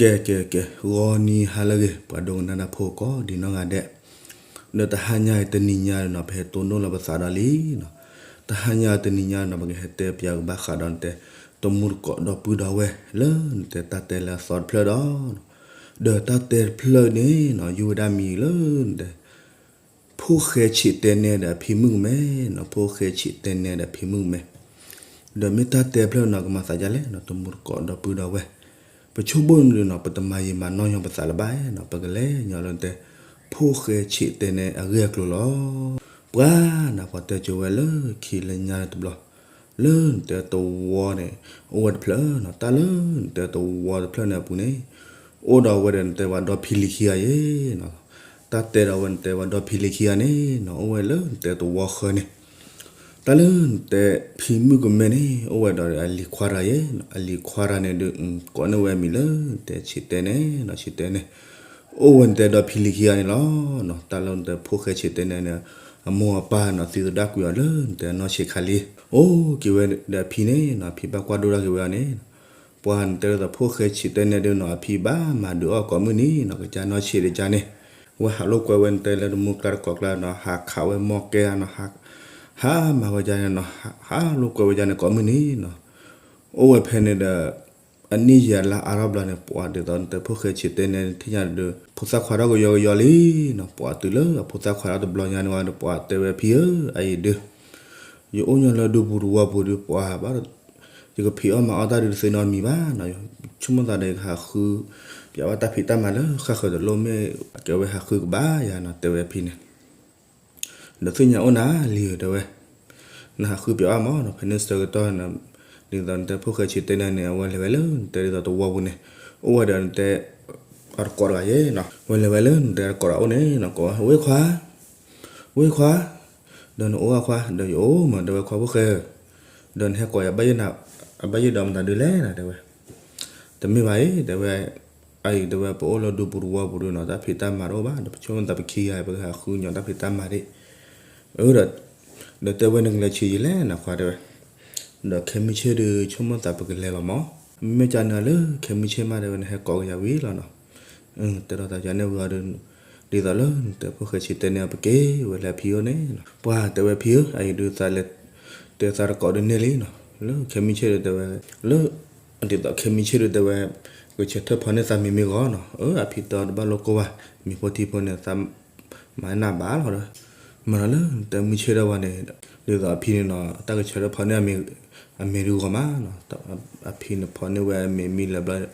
ကဲ ကဲ ကဲ ဂီၤနံၤဟါလၢအဂ့ၤ ပှၤဒိကနၣ်တၢ်ဖိကိးဒံးနီၢ်ဂၤဒဲး, ဒီးတဟါညါအံၤတနံၤညါဒီးနီၤ ပဟဲတိၢ်နီၣ်လီၤပသးဒီးလံနီၤ, တဟါညါအံၤတနံၤညါဒီးနီၤ ပကဟဲတဲပၠးကဘၣ်ဃးဒီးနတဲ တမူတကိးဒီပုၢ်ဒီဝဲၢ် လၢနတဲတၢ်တဲလၢအသီတဖျၢၣ်ဒီး ဒီးတၢ်တဲတဖျၢၣ်န့ၣ်နီၤ ယုၢ်ဝဲဒၣ်မံၤလၢနတဲ ဖိၣ်ဃဲဆံးတဲနဲဒီးအဖံမုၣ်ကမဲနီၤ, ဖိၣ်ဃဲဆံးတဲနဲဒီးအဖံမုၣ်ကမဲ, ဒီးမ့ၢ်တၢ်တဲဖျၢၣ်နီၤ ကမၤသးဒ်လဲၣ်နီၤ တမူတကိးဒီပုၢ်ဒီဝဲၢ်, ပဆိကမိၣ်န့ၣ်နီၤ ပတမၤယံာ်မၤနီၢ်ညီပသးလၢၤဘၣ်နီၤ, ပကလဲၤညီလၢနတဲ ဖိၣ်ဃဲဆံးတဲနဲအဂ့ၢ်အကျိၤလီၤ. ပှၤနီၤ ပှၤတဲကၠိဝဲလၢခံလၢညါတဘျီ လၢနတဲတဝီန့ၣ် အိၣ်ဝဲတဖျၢၣ်နီၤ, တၢ်လၢနတဲတဝီတဖျၢၣ်န့ၣ်အပူၤန့ၣ် အိၣ်ဒီးဝဲဒီးနတဲပှၤဒီဖံလံၤခံဂၤယဲနီၤ, တၢ်တဲဒီးဝဲနတဲပှၤဒီဖံလံၤခံဂၤန့ၣ်နီၤ အိၣ်ဝဲလၢနတဲတဝီဃၢၤန့ၣ်, တၢ်လၢနတဲဖံမုၣ်ကမဲန့ၣ် အိၣ်ဝဲဒီးအလံၤခွါတဂၤယဲ, အလံၤခွါတဂၤန့ၣ်ဒုး ကိးန့ၢ်ဝဲအမံၤလၢ နတဲဆံးတဲနဲနီၤ ဆံးတဲနဲ အိၣ်ဝဲနတဲဒီဖံလံၤခံဂၤန့ၣ်လီၤ. တၢ်လၢနတဲဖိၣ်ဃဲဆံးတဲနဲန့ၣ် အမိၢ်အပၢ်နီၤ သံသဒၣ်ကွံာ်အီၤလၢနတဲအနီၢ်ဆံးခါလံ, အိၣ်က့ၤဝဲဒီးအဖံန့ၣ်နီၤ အဖံဘၣ်ကွၢ်ဒိၣ်ဒၣ်က့ၤဝဲအီၤန့ၣ်, ပှၤနတဲဒ်သိးဖိၣ်ဃဲဆံးတဲနဲဒုးနီၤ အဖံဘၣ်မၤဒုးအီၣ်ကိးမုၢ်နံၤနီၤ ကစၢ်နီၢ်ဆံးတကါန့ၣ်, ဝဲဟးလိာ်ကွဲဝဲနတဲလၢတမူကျါတကိးကျါနီၤ ဟးခးဝဲမီၢ်ကဲဂၤနီၤ ဟးမၤဝဲဒ်န့ၣ်နီၤ ဟးလိာ်ကွဲဝဲဒ်န့ၣ်ကိးမုၢ်နံၤနီၤ အိၣ်ဝဲဖဲန့ၣ်ဒီး အနံၣ်ယံာ်အလါအါထီၣ်ဘျီန့ၣ် ပှၤဒ်သိးနတဲဖိၣ်ဃဲဆံးတဲနဲထံၣ်ညါဒီး ဖိသၣ်ခွါထီၣ်ကယီကယီလံနီၤ, ပှၤတုၤလၢအဖိသၣ်ခွါထီၣ်တဘျီညါန့ၣ်ဝဲဒီး ပှၤတဲဝဲဖံဧၢ အအံၤဒုး ယအိၣ်ညီလၢဒူပူၤတဝီပူၤဒုး ပှၤဘၣ် ယကဖံးအီၣ်မၤအီၣ်တၢ်ဒုးတသ့နီတမံၤဘၣ်နီၤ, ဆိကမိၣ်သးဒီးယကဟးဃု ပၠးဘၣ်တၢ်ဖံးတၢ်မၤလၢဃၣ်ဃၢၤတလိၣ်မ့ၢ်ကဲဝဲဟးဃုကဘၣ်ယၤနီၤ တဲဝဲဖံန့ၣ် ဒီးသ့ၣ်ညါအိၣ်နၤလံဧၢ တဲဝဲ, နဟးဃုပၠးဘၣ်မးနီၤ, ဖဲန့ၣ်ဆၢကတီၢ်န့ၣ် ဒ်သိးနတဲဖိၣ်ဃဲဆံးတဲနဲန့ၣ် အဝဲလဲၤဝဲလၢနတဲဒ်သိးတဝီပူၤန့ၣ်, အိၣ်ဝဲဒီးနတဲ အတကိးတဂၤယဲနီၤ, ဝဲလဲၤဝဲလၢနတဲတကိးတဂၤအိၣ်န့ၣ်နီၤ ကိးဝဲ ဝ့ၢ်ခွါ, ဝ့ၢ်ခွါ, ဒီးနအိၣ်အခွါ ဒီးယအိၣ်မး တဲဝဲခွါဖိၣ်ဃဲဧၢ, ဒီးနဟဲကိးယၤ အဘၣ်ယိၣ်ဒီးမတၤဒုးလဲၣ်နီၤ တဲဝဲ တမ့ၢ်ဘၣ်အံၤ တဲဝဲ, အအံၤတဲဝဲ ပအိၣ်လၢဒူပူၤတဝီပူၤဒုးနီၤ တၢ်ဖံးတၢ်မၤတအိၣ်ဘၣ်ဒီး ပဆိကမိၣ်သးပခံဂၤ ပကဟးဃုညီတၢ်ဖံးတၢ်မၤဒံး, အၢ ဒီးတဲဝဲနကလဲၤဆံးယံာ်လဲၣ်နီၤခွါတဲဝဲ, ဒီးခဲမုၢ်ဆ့ၣ်ဒုးဆိကမိၣ်သးပကလဲၤလီၤမး, မ့မ့ၢ်ကန့ၣ်လၢခဲမုၢ်ဆ့ၣ်မးတဲဝဲ နဟဲကိးကယၤဝံၤလီၤနီၤ, တဲဒီးသးကန့ၣ်ဝံၤအီၤဒီး ဒ်သိးလၢနတဲဖိၣ်ဃဲဆံးတဲနဲအီၤ ပက့ၤဝဲလၢအဖံအိၣ်န့ၣ်, ပှၤတဲဝဲဖံဧၢ အအံၤဒုးသးလဲၤ တဲသးတကိးဒုးန့ၢ်လံနီၤ, လၢခဲမုၢ်ဆ့ၣ်ဒုးတဲဝဲ, လၢ ဒ်သိးခဲမုၢ်ဆ့ၣ်ဒုးတဲဝဲ, ကဆၢထၢၣ်ဖီန့ၢ်သးမံၤမ့ၢ်ဂီၤနီၤ, အၢ အဖံတဲအီၤတဘၣ်လိာ်ကိၢ်ဘၣ်, မံၤဖိထံဖိန့ၣ် သးမၤနၢ်ဘၣ်လီၤဒီး, မၤလီၤလၢနတဲမုၢ်ဆ့ၣ်ဒၣ်ဝဲန့ၣ်, ဒ်သိးအဖံန့ၣ်နီၤ တၢ်ကဆၢထၢၣ်ဖီန့ၢ် အမံၤဒုးဂီၤမးနီၤ, အဖံန့ၣ်ဖီန့ၢ်ဝဲအမံၤမံၤလၢ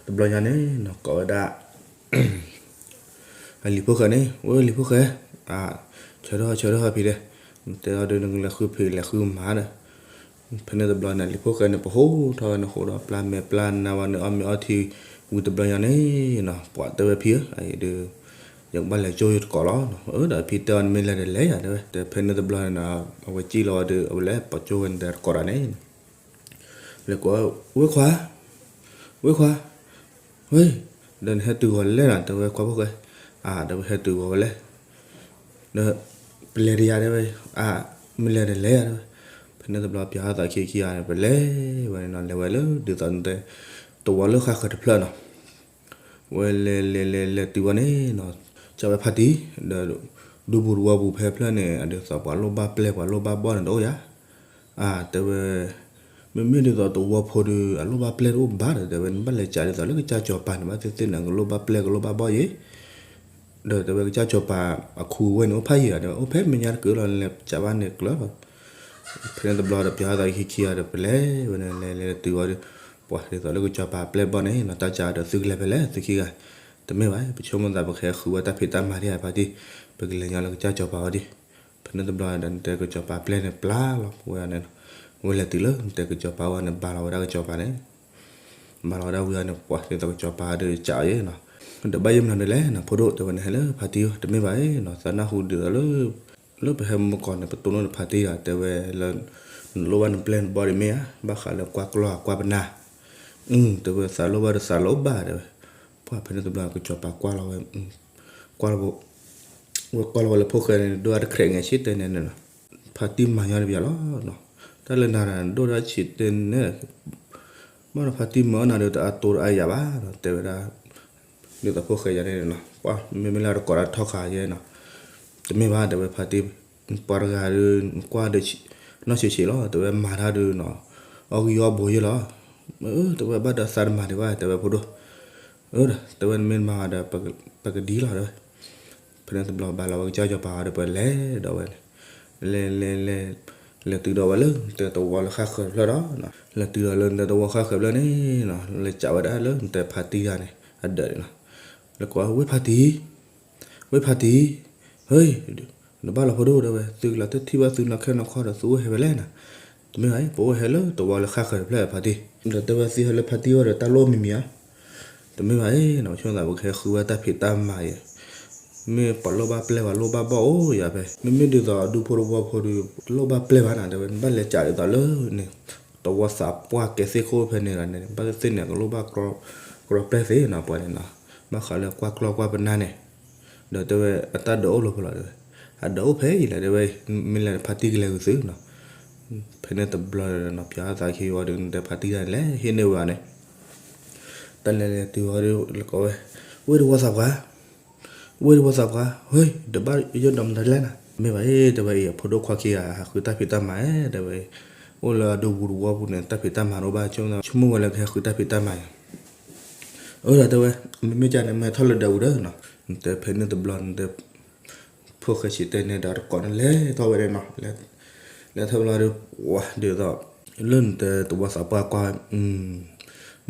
တဘျီညါန့ၣ်နီၤ ကိးဝဲဒၣ် အလံၤဖိၣ်ဃဲန့ၣ် ဝဲလံၤဖိၣ်ဃဲ, ဆၢထၢၣ်ဟီ ဆၢထၢၣ်ဟီဖံဒီး, တဲအီၤဒုးနကလဲၤဃုဖံးလဲၤဃုမၤဒီး, ဖဲန့ၣ်တဘျီန့ၣ် လံၤဖိၣ်ဃဲန့ၣ် ပဟိၣ်ထီၣ်ဝဲန့ၣ် ဟိၣ်ဒီးပျၢ်မဲာ်ပျၢ်နါဝဲန့ၣ် အီၣ်မ့ၤအီထံဝံၤတဘျီညါန့ၣ်နီၤ ပှၤတဲဝဲဖံဧၢ အအံၤဒုး ယကဘၣ်လဲၤကၠိယတကိးလီၤ, အၢ ဒီးဖံတဲအီၤနမ့ၢ်လဲၤဒီးလဲၤယၤတဲဝဲ, တဲဖဲန့ၣ်တဘျီန့ၣ်နီၤ အဝဲစံၣ်လီၤဝဲဒုး အဝဲလဲၤပိာ်ကၠိဝဲန့ၣ်တကိးတၢ်န့ၣ် လဲၤကိး ဝ့ၢ်ခွါ, ဝ့ၢ်ခွါ, ဝ့ၢ်, ဒီးနဟဲတုၤဂီၤလဲၣ်နီၤ တဲဝဲခွါဖိၣ်ဃဲ, အါ ဒီးဝဲဟဲတုၤဂီၤဝဲလဲၣ်, ဒီး ပလဲၤတယၤတဲဝဲ, အါ မ့ၢ်လဲၤဒီးလဲၤယၤတဲဝဲ, ဖဲန့ၣ်တဘျီပၠးအသးခံခံဂၤန့ၣ် ပလဲၤဝဲန့ၣ်နီၤ လဲၤဝဲလၢဒ်သိးနတဲ တဝီလၢဃၣ်ဃၢၤတဖျၢၣ်နီၤ ဝဲလဲၤလဲၤလဲၤလဲၤတုၤဝဲန့ၣ်နီၤ ကၠီဝဲဖါတံၢ် ဒီး ဒူပူၤတဝီပူၤဖဲဖျၢၣ်န့ၣ် အဒ်သိးပှၤလိၣ်ဘၣ်ပျဲၢ်ပှၤလိၣ်ဘၣ်ဘီၣ်န့ၣ်တအိၣ်ယၤ, အါ တဲဝဲ မ့မ့ၢ်ဒ်သိးတဝီဖိဒီး အလိၣ်ဘၣ်ပျဲၢ်တအိၣ်ဘၣ်ဒီး တဲဝဲ နဘၣ်လဲၤကးဒ်သိးလၢကစၢ်စီၤပၤန့ၣ် ဘၣ်သ့ၣ်သ့ၣ်န့ၣ် ကလိၣ်ဘၣ်ပျဲၢ်ကလိၣ်ဘၣ်ဘီၣ်ယဲ ဒီးတဲဝဲကစၢ်စီၤပၤ အခူအဝဲၢ်န့ၣ် အိၣ်ဖးယံာ်ဒီး အိၣ်ဖဲမဲာ်ညါတကုာ်လီၤ လဲၤကးဘၣ်န့ၣ်ကျၢၤလီၤ ဖဲန့ၣ်တဘျီဒီးပၠးအသးခံခံဂၤဒီး ပလဲၤဝဲန့ၣ် လဲၤလဲၤတုၤဝဲဒီး ပှၤဒ်သိးလၢကစၢ်စီၤပၤပျဲၢ်ဘီၣ်န့ၣ်နီၤ တၢ်ကးဒီးသုကလဲၤဖဲလဲၣ်သုခံဂၤ, တမ့ၢ်ဘၣ် ပဆိကမိၣ်သးပကဟဲဃုဝဲတၢ်ဖံးတၢ်မၤဒံးဧါဖါတံၢ်, ပကလဲၤညီလၢကစၢ်စီၤပၤဝဲဒံး, ဖဲန့ၣ်တဘျီဒီး နတဲကစၢ်စီၤပၤပျဲၢ်န့ၣ် ပျၢ်လီၤဝဲန့ၣ်, ဝဲလဲၤတုၤလၢ နတဲကစၢ်စီၤပၤဝဲန့ၣ် ဘၣ်လီၤဝဲဒၣ်ကစၢ်စီၤပၤန့ၣ် ဘၣ်လီၤဝဲဒၣ်ဝံၤအီၤန့ၣ် ပှၤဒ်သိးကစၢ်စီၤပၤဒီးကးအီၤယဲနီၤ, ဒီးဘၣ်ယဲၢ်မနုၤဒ်လဲၣ်နီၤ ဖိဒိၣ်တဲဝဲန့ၣ် ဟဲလၢဖါတံၢ်ဧၢ တမ့ၢ်ဘၣ်အံၤနီၤ သးနၢ်ဟူဒ်သိးလၢ လၢပဟဲမုၢ်ကီၢ်န့ၣ် ပတိၢ်နီၣ်နဖါတံၢ်ဧါ တဲဝဲလၢ နလိၣ်ဘၣ်နပျဲၢ်နဘီၣ်ဒံးမ့ၢ်ဧါ ဘၣ်ဃးလၢကွၢ်ကျီၢ်ကွၢ်ပနၢ်, တဲဝဲသးလိၣ်ဘၣ်ဒီးသးလိၣ်ဘၣ်တဲဝဲ, ပှၤဖဲန့ၣ်တဘျီကစၢ်စီၤပၤကွၢ်လီၤဝဲ, ကွၢ်လီၤဝဲ, ဝဲကွၢ်လီၤဝဲလၢဖိၣ်ဃဲန့ၣ် ဒိၣ်အါတခရဲးငဲၤဆံးတဲနဲန့ၣ်နီၤ, ဖါတံၢ်မၤညီတပျးလီၤနီၤ, တၢ်လၢနၤဒိၣ်ဒၣ်ဆံးတဲနဲ ဘၣ်ဒီးဖါတံၢ်မၤအီၣ်နၤဒီးတအတိတအါယၤဘၣ်နီၤ တဲဝဲဒၣ်, ဒ်သိးဖိၣ်ဃဲယၤန့ၣ်နီၤ ပှၤမ့မ့ၢ်လၢတကိးတၢ်ထီၣ်ခါယဲနီၤ, တမ့ၢ်ဘၣ် တဲဝဲဖါတံၢ်, ပှၤတဂၤဒီး ကွၢ်ဒီး နီၢ်ဆံးဆံးလီၤ တဲဝဲမၤတၢ်ဒီးနီၤ, အီၣ်ဂံၢ်အီၣ်ဘိယဲလီၤ, တဲဝဲဘၣ်ဒီးသးတမၤဒံးဘၣ် တဲဝဲဖိဒိၣ်, တဲဝဲနမ့ၢ်တမၤဘၣ်ဒီး ပကဒ်လီၤတဲဝဲ ဖဲန့ၣ်တဘျီဘၣ်လီၤဝဲကစၢ်စီၤပၤဒီးပလဲၤဒီးဝဲန့ၣ်, လဲၤလဲၤလဲၤ, လဲၤတုၤဒီးဝဲလၢနတဲသဝီလၢဃၣ်ဃၢၤတဖျၢၣ်ဒီး, လဲၤတုၤဒီးလၢနတဲသဝီဃၣ်ဃၢၤဖျၢၣ်န့ၣ်နီၤ လဲၤကးဝဲဒၣ်လၢနတဲဖါတံၢ်တဂၤန့ၣ် အဒၢးန့ၣ်နီၤ, လဲၤကိးဝဲဖါတံၢ်, ဝဲဖါတံၢ်, ဟ့ၣ်, နဘၣ်လီၤဖိဒိၣ်တဲဝဲ သုကလီၤတထံၣ်ဘၣ်သုနီၢ်ခဲနီၢ်ခီဒီးသုအိၣ်ဟဲဖဲလဲၣ်နီၤ, တမ့ၢ်ဘၣ်အံၤ ပအိၣ်ဟဲလၢသဝီလၢဃၣ်ဃၢၤတဖျၢၣ်ဖါတံၢ်, ဒီးတဲဝဲသုဟဲလၢဖါတံၢ်အအိၣ်ဒီးတၢ်လိၣ်မံၤမံၤဧါ တမ့ၢ်ဘၣ်အံၤနီၤ ဆိမိၣ်သးပကဟဲဃုဝဲတၢ်ဖံးတၢ်မၤအံၤ, မ့ၢ်ပှၤလိၣ်ဘၣ်ပျဲၢ်ပှၤလိၣ်ဘၣ်ဘီၣ်အိၣ်ယၤဖဲ, မ့မ့ၢ်ဒ်သိးအဒူဖိတဝီဖိဒီး တလိၣ်ဘၣ်ပျဲၢ်ဘၣ်နီၤ တဲဝဲ နဘၣ်လဲၤကးဒ်သိးလၢန့ၣ်, သဝီသးပှၢ်ကဲသ့ၣ်ခိၣ်ဖဲန့ၣ်ဒီးန့ၣ် ဘၣ်သ့ၣ်သ့ၣ်န့ၣ် ကလိၣ်ဘၣ်ကြီပျဲၢ်သ့နီၤ ပှၤန့ၣ်နီၤ, ဘၣ်ဃးလၢကွၢ်ကျီၢ်ကွၢ်ပနၢ်န့ၣ်, ဒီးတဲဝဲအတၢ်ဒၢးအိၣ်လီၤဖဲလီၤတဲဝဲ, အဒၢးအိၣ်ဖဲအံၤလဲၣ်တဲဝဲ, မ့ၢ်လဲၤဖါတံၢ်ကလဲၤဂုာ်သုနီၤ, ဖဲန့ၣ်တဘျီနီၤ ပၠးသးခံဝံၤဒီး နတဲဖါတံၢ်တဂၤန့ၣ် လဲၤဟ့ၣ်န့ၢ်ဝဲန့ၣ် တၢ်လဲၤလဲၤတုၤဝံၤဒီး လဲၤကိးဝဲ, ဝ့ၢ်တဝီသးပှၢ်, ဝ့ၢ်တဝီသးပှၢ်, ဟ့ၣ် တဘၣ်ယိၣ်ဒီးမတၤလဲၣ်နၤ, မ့ၢ်ဘၣ်အံၤ တဲဝဲအံၤ အဖိဒိၣ်ခွါခံဂၤ ဟးဃုတၢ်ဖံးတၢ်မၤဧါ တဲဝဲ, အိၣ်လၢအဒူပူၤတဝီပူၤန့ၣ် တၢ်ဖံးတၢ်မၤတအိၣ်ဘၣ် ဆိကမိၣ်ဝဲလၢကဟဲဃုတၢ်ဖံးတၢ်မၤအံၤ, အၢ ဒီးတဲဝဲ, မ့မ့ၢ်ကန့ၣ် မ့ၢ်ထီၣ်လၢဒၢးပူၤဒီးနီၤ, နတဲဖဲန့ၣ်တဘျီန့ၣ် တဲ ဖိၣ်ဃဲဆံးတဲန့ၣ်ဒီးတကိးန့ၣ် လဲၤထီၣ်ဝဲဒၣ်နီၤ, လဲၤထီၣ်ဘျီဒီး ဝါ ဒ်သိး လၢနတဲသဝီသးပှၢ်ကွၢ်,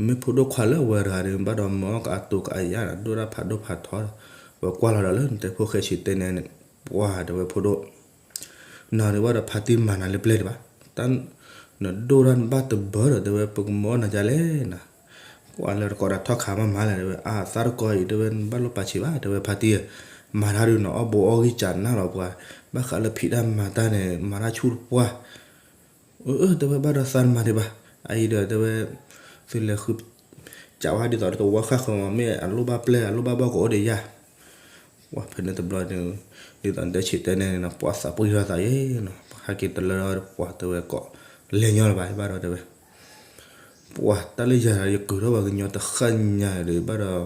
မ့ၢ်ဖိဒိၣ်ခွါလၢအဝဲတဂၤဒီး ဘၣ်ဒီးမၤအီၣ်ကအတိၤကအယၢ်ဒီး ဒိၣ်တၢ်ဖးဒိၣ်ဖးထီဒီး ဝဲကွၢ်လီၤဒီးလၢနတဲဖိၣ်ဃဲဆံးတဲန့ၣ်, ပှၤတဲဝဲဖိဒိၣ် နၤဒုးဘၣ်ဒီးဖါတံၢ်မၤနၤလၢပျဲၢ်ဒံးဘၣ်, တၢ် နဒိၣ်တၢ်နဘၣ်တဘၢဒီး တဲဝဲ ပကမၤအီၣ်နၤဒ်လဲၣ်နၤ, ပှၤလၢတကိးတၢ်ထီၣ်ခးမးမးလဲၣ် တဲဝဲ အါ သးတကိးအံၤ တဲဝဲ နဘၣ်လိၣ်ပာ်ဆံးဘၣ် တဲဝဲ ဖါတံၢ်ဧၢ, မၤတၢ်ဒုးနီၤ အီၣ်ဘိအီၣ်ဂံၢ်စးနၢ်လီၤပှၤ, ဘၣ်ဃးလၢဖံးတၢ်မၤတၢ်န့ၣ် မၤတၢ်ဆူၣ်တပှၢ် အၢ တဲဝဲဘၣ်ဒီးသးနမၤဒံးဘၣ်, အအံၤဒီး တဲဝဲ သုလဲၤဃု ကးဝဲဒ်သိးတဝီဃၣ်ဃၢၤမး မ့ၢ်အလိၣ်ဘၣ်ပျဲၢ်အလိၣ်ဘၣ်ဘီၣ်ကအိၣ်ဒီးယၤ, ပှၤဖဲန့ၣ်တဘျီန့ၣ် ဒ်သိးနတဲဆံးတဲန့ၣ်နီၤ ပှၤသးပှၢ်ထီၣ်သးယဲနီၤ ဟဲက့ၤတလၢဒီးပှၤတဲဝဲကိး လဲၤညီလၢၤဘၣ်ဘၣ်ဒီးတဲဝဲ ပှၤတၢ်လၢယၤဒီး ယကုၤထီၣ်ပှၤကညီတဃၣ်ညါဒီးဘၣ်ဒီး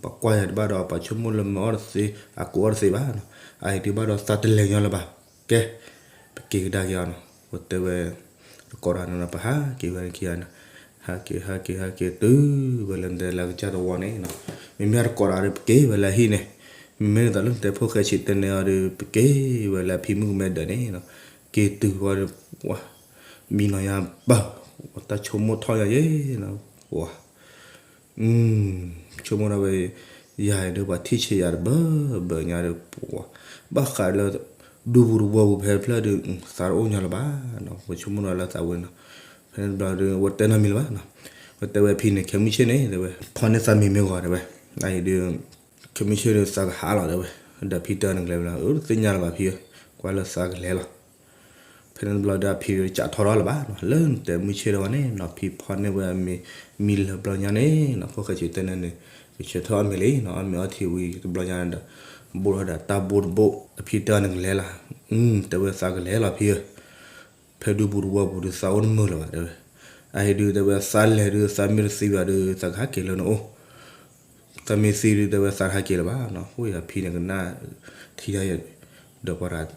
ပှၤကွၢ်ယၤဒံးဘၣ်ဒီး ပှၤဆိကမိၣ်လၢမၤအီၣ်တသ့ အကူအီၣ်တသ့ဘၣ်နီၤ, အအံၤဒုးဘၣ်ဒီးသးတလဲၤညီလၢၤဘၣ်, ကဲ ပက့ၤကဒါက့ၤအီၤနီၤ ပတဲဝဲ တကိးတၢ်န့ၣ်နီၤ ပဟးက့ၤဝဲခံဂၤန့ၣ်, ဟးက့ၤ ဟးက့ၤ ဟးက့ၤတုၤဝဲလၢနတဲလၢကစၢ်သဝီန့ၣ်နီၤ, မ့မ့ၢ်တကိးတၢ်ဒီး ပက့ၤဝဲလၢဟံၣ်န့ၣ်, မ့မ့ၢ်ဒ်သိးလၢနတဲဖိၣ်ဃဲဆံးတဲန့ၣ်အီၤဒီး ပက့ၤဝဲလၢဖံမုၣ်ကမဲဒၢးန့ၣ်နီၤ, က့ၤတုၤဝံၤဒီး ပှၤ မံနီၤယၤဘၣ်, တၢ်ဆိကမိၣ်ထီၣ်ယၤယဲနီၤ, ပှၤ ဆိကမိၣ်ဒၣ်ဝဲ ယၤအံၤဒီး ပှၤထံၣ်ဆံးယၤတဘၢဘၢညါဒီး ပှၤ ဘၣ်ဃးလၢ ဒူပူၤတဝီပူၤဖဲဖျၢၣ်ဒီး သးတအိၣ်ညီလၢၤဘၣ်နီၤ, ပဆိကမိၣ်ဒီးလၢသးဝဲနီၤ, ဖဲန့ၣ်တဘျီဒီး ဝဲတဲနီတမံၤလၢၤဘၣ်နီၤ, ဝဲတဲဝဲဖံန့ၣ် ခဲမုၢ်ဆ့ၣ်န့ၣ် တဲဝဲ ဖီၣ်န့ၢ်သးမံၤမ့ၢ်ဂီၤတဲဝဲ, အအံၤဒီး ခဲမုၢ်ဆ့ၣ်ဒီးသးကဟးလီၤတဲဝဲ, ဒီးဖံတဲနကလဲၤဝဲလီၤ, အၢ တသ့ၣ်ညါလၢၤဘၣ်ဖံဧၢ, ကွၢ်လၢသးကလဲၤလီၤ ဖဲန့ၣ်တဘျီဒီးအဖံဒီးစးထီၣ်ထီၣ်လၢၤဘၣ်နီၤ, လၢနတဲမုၢ်ဆ့ၣ်ဒီးဝဲန့ၣ်နီၤ ဖံဖီၣ်န့ၢ်ဝဲအမံၤ မံၤလၢာ်ဘျီညါန့ၣ်နီၤ, ဖိၣ်ဃဲဆံးတဲန့ၣ်န့ၣ် ကဆၢထၢၣ်အီၣ်မ့ၤလံနီၤ, အီၣ်မ့ၤအီထံဝံၤတဘျီညါဒီး ဘိၣ်ထီၣ်ဒီးတၢ်ဘိၣ်တဘိၣ်, အဖံတဲအီၤနကလဲၤလီၤ, တဲဝဲသးကလဲၤလီၤဖံဧၢ, ဖဲဒူပူၤတဝီပူၤဒီးသးအိၣ်တမုာ်လၢၤဘၣ်တဲဝဲ, အအံၤဒုးတဲဝဲသးလဲၤဒုးသးမ့ၢ်တသံဘၣ်ဒီး သးကဟဲက့ၤလၢနအိၣ် သးမ့ၢ်သံဒုးတဲဝဲသးတဟဲက့ၤလၢၤဘၣ်နီၤ, ဃိယၤဖံန့ၣ်ကနၣ်ထံယၤယဲ, ဒီးပှၤတၢ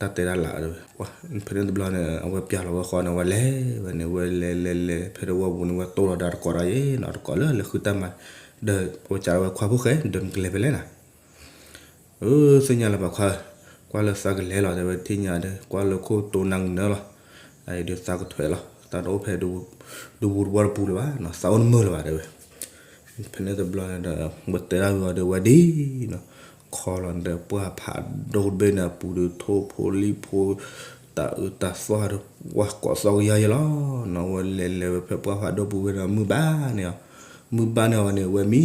်တဲတၢ်လၢ်ဒီး ဖဲန့ၣ်တဘျီန့ၣ် အဝဲပျၢ်လီၤဝဲဃီန့ၣ် အဝဲလဲၤဝဲန့ၣ် ဝဲလဲၤလဲၤလဲၤ ဖဲတဝီပူၤန့ၣ် ဝဲတိၢ်လီၤဒီးတကိးတၢ်ယဲနီၤ, တကိးလၢလဲၤဃုတၢ်မၤ, ဒီးအဝဲစံးဝဲခွါဖိၣ်ဃဲ ဒီးနကလဲၤဖဲလဲၣ်နၤ အၢ သ့ၣ်ညါလၢၤဘၣ်ခွါ, ကွၢ်လၢသးကလဲၤလီၤ တဲဝဲထံၣ်ညါဒီး ကွၢ်လၢခိၣ်တိၤနၤကနၢလီၤ, အအံၤဒီးသးကထွဲးလီၤ, သးတအိၣ်ဖဲဒူပူၤတဝီတပူၤလၢၤဘၣ်နီၤ, သးအိၣ်တမုာ်လၢၤဘၣ်တဲဝဲ, ဖဲန့ၣ်တဘျီန့ၣ်ဒီး ဝဲတဲဒၣ်ဝံၤအီၤဒီးဝဲဒ်နီၤ, ခီလီၤဒီးပှၢ်ဖးဒိၣ်တဘ့ၣ်န့ၣ်အပူၤဒီး ထိၣ်ဖိလံၣ်ဖိ တၢ်အၢတၢ်သီၣ်ဒီး ပှၢ်ကိးသီၣ်ကယါယဲလီၤနီၤ, ဝဲလဲၤလဲၤဝဲဖဲပှၢ်ဖးဒိၣ်ပူၤဝဲဒီးမုၢ်ဘၣ်န့ၣ်အီၤ, မုၢ်ဘၣ်န့ၣ်အီၤဝဲန့ၣ် ဝဲမံ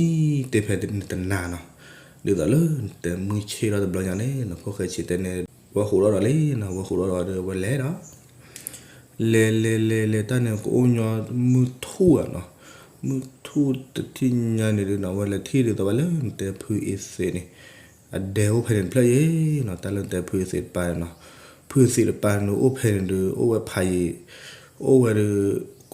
တ့ၢ်ဖဲန့ၣ်တနၤနီၤ, ဒ်သိးလၢတဲမုၢ်ဆ့ၣ်ထီၣ်တဘျီညါန့ၣ်နီၤ, ဖိၣ်ဃဲဆံးတဲန့ၣ် ဝဲဟူးထီၣ်ဒီးလံနီၤ, ဝဲဟူးထီၣ်ဒီးဝဲလဲၤဒီး လဲၤလဲၤလဲၤလဲၤတၢ်န့ၣ် ကအိၣ်ညီမုၢ်ထူၣ်ဧါနီၤ, မုၢ်ထူၣ်တထံၣ်ညါန့ၣ်ဒီးနီၤ ဝဲလဲၤထံၣ်ဒ်သိးဝဲလၢနတဲဖုအ့သ့းန့ၣ် အဒဲအိၣ်ဖဲန့ၣ်တဖျၢၣ်ယဲနီၤ, တၢ်လၢနတဲဖုအ့သ့းတပၤန့ၣ်နီၤ, ဖုအ့သ့းတပၤန့ၣ်အိၣ်ဖဲန့ၣ်ဒီး အိၣ်ဝဲဖးယံၤ, အိၣ်ဝဲဒီး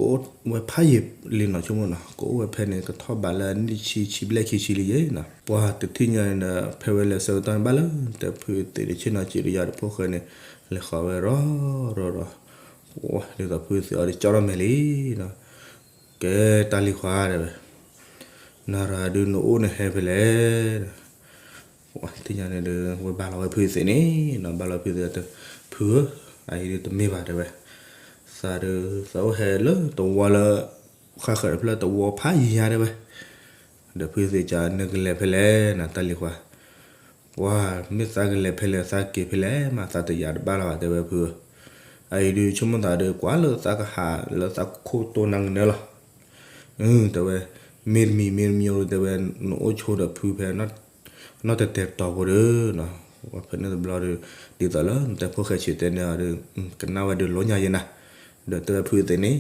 ကအိၣ်ဝဲဖးယံာ်လံနီၤ ဆိကမိၣ်နီၤ, ကအိၣ်ဝဲဖဲန့ၣ် ကထီၣ်ဘးလၢနံၣ်ဆံ ဆံဘျဲၣ်ခံဆံလံယဲနီၤ. ပှၤတထံၣ်ညါန့ၣ်ဒီး ဖဲဝဲလဲၤဆၢကတီၢ်န့ၣ် ဘၣ်လၢ တဲဖုသံးန့ၣ်ဆ့ၣ်နီၤစံးတယၤဒီး ဖိၣ်ဃဲန့ၣ် လဲၤဃီၤဝဲရီၤရီၤရီၤ, ပှၤဒ်သိးဖုသံးအီၤဒီး ကၠီထီၣ်မဲာ်လံနီၤ. ကဲတၢ်လံၤခွါတဲဝဲ, နၤရၤဒုးနအိၣ်န့ၣ်ဟဲဖဲလဲၣ် ပှၤတထံၣ်ညါန့ၣ်ဒီး ဝဲဘၣ်လီၤဝဲဖုသံးန့ၣ်နီၤ, ဘၣ်လီၤဖုသံးဒီး ဖုဧၢ, အအံၤဒုးတမ့ၢ်ဘၣ်တဲဝဲ, သးဒုး သးအိၣ်ဟဲလၢတဝီလၢ ဃၣ်ဃၢၤတဖျၢၣ်တဝီဖးယံာ်ညါတဲဝဲ, ဒီးဖုသံးကၠီ နကလဲၤဖဲလဲၣ်နီၤ တၢ်လံၤခွါ, ပှၤမ့ၢ်သးကလဲၤဖဲလဲၣ်သးက့ၤဖဲလဲၣ်မး သးတယာ်တဘၣ်လီၤဘၣ်တဲဝဲဖုဧၢ, အအံၤဒုးဆိကမိၣ်သးဒီး ကွၢ်လၢသးကဟးလၢသးခိၣ်တိၢ်နၢ်ကနၢလီၤ တဲဝဲ, မ့တမံၤမ့တမံၤအိၣ်တဲဝဲ, နအိၣ်ဆိဒီးဖုဖဲ နီၢ်တတဲာ်ပတီၢ်ဖိဒီး, ဖဲန့ၣ်တဘျီဒီး, ဒ်သိးလၢနတဲဖိၣ်ဃဲဆံးတဲန့ၢ်အီၤဒီး, ကနၣ်ဝဲဒုးလိညါယဲနၤ, ဒီးတဲဝဲဖုသံးန့ၣ်,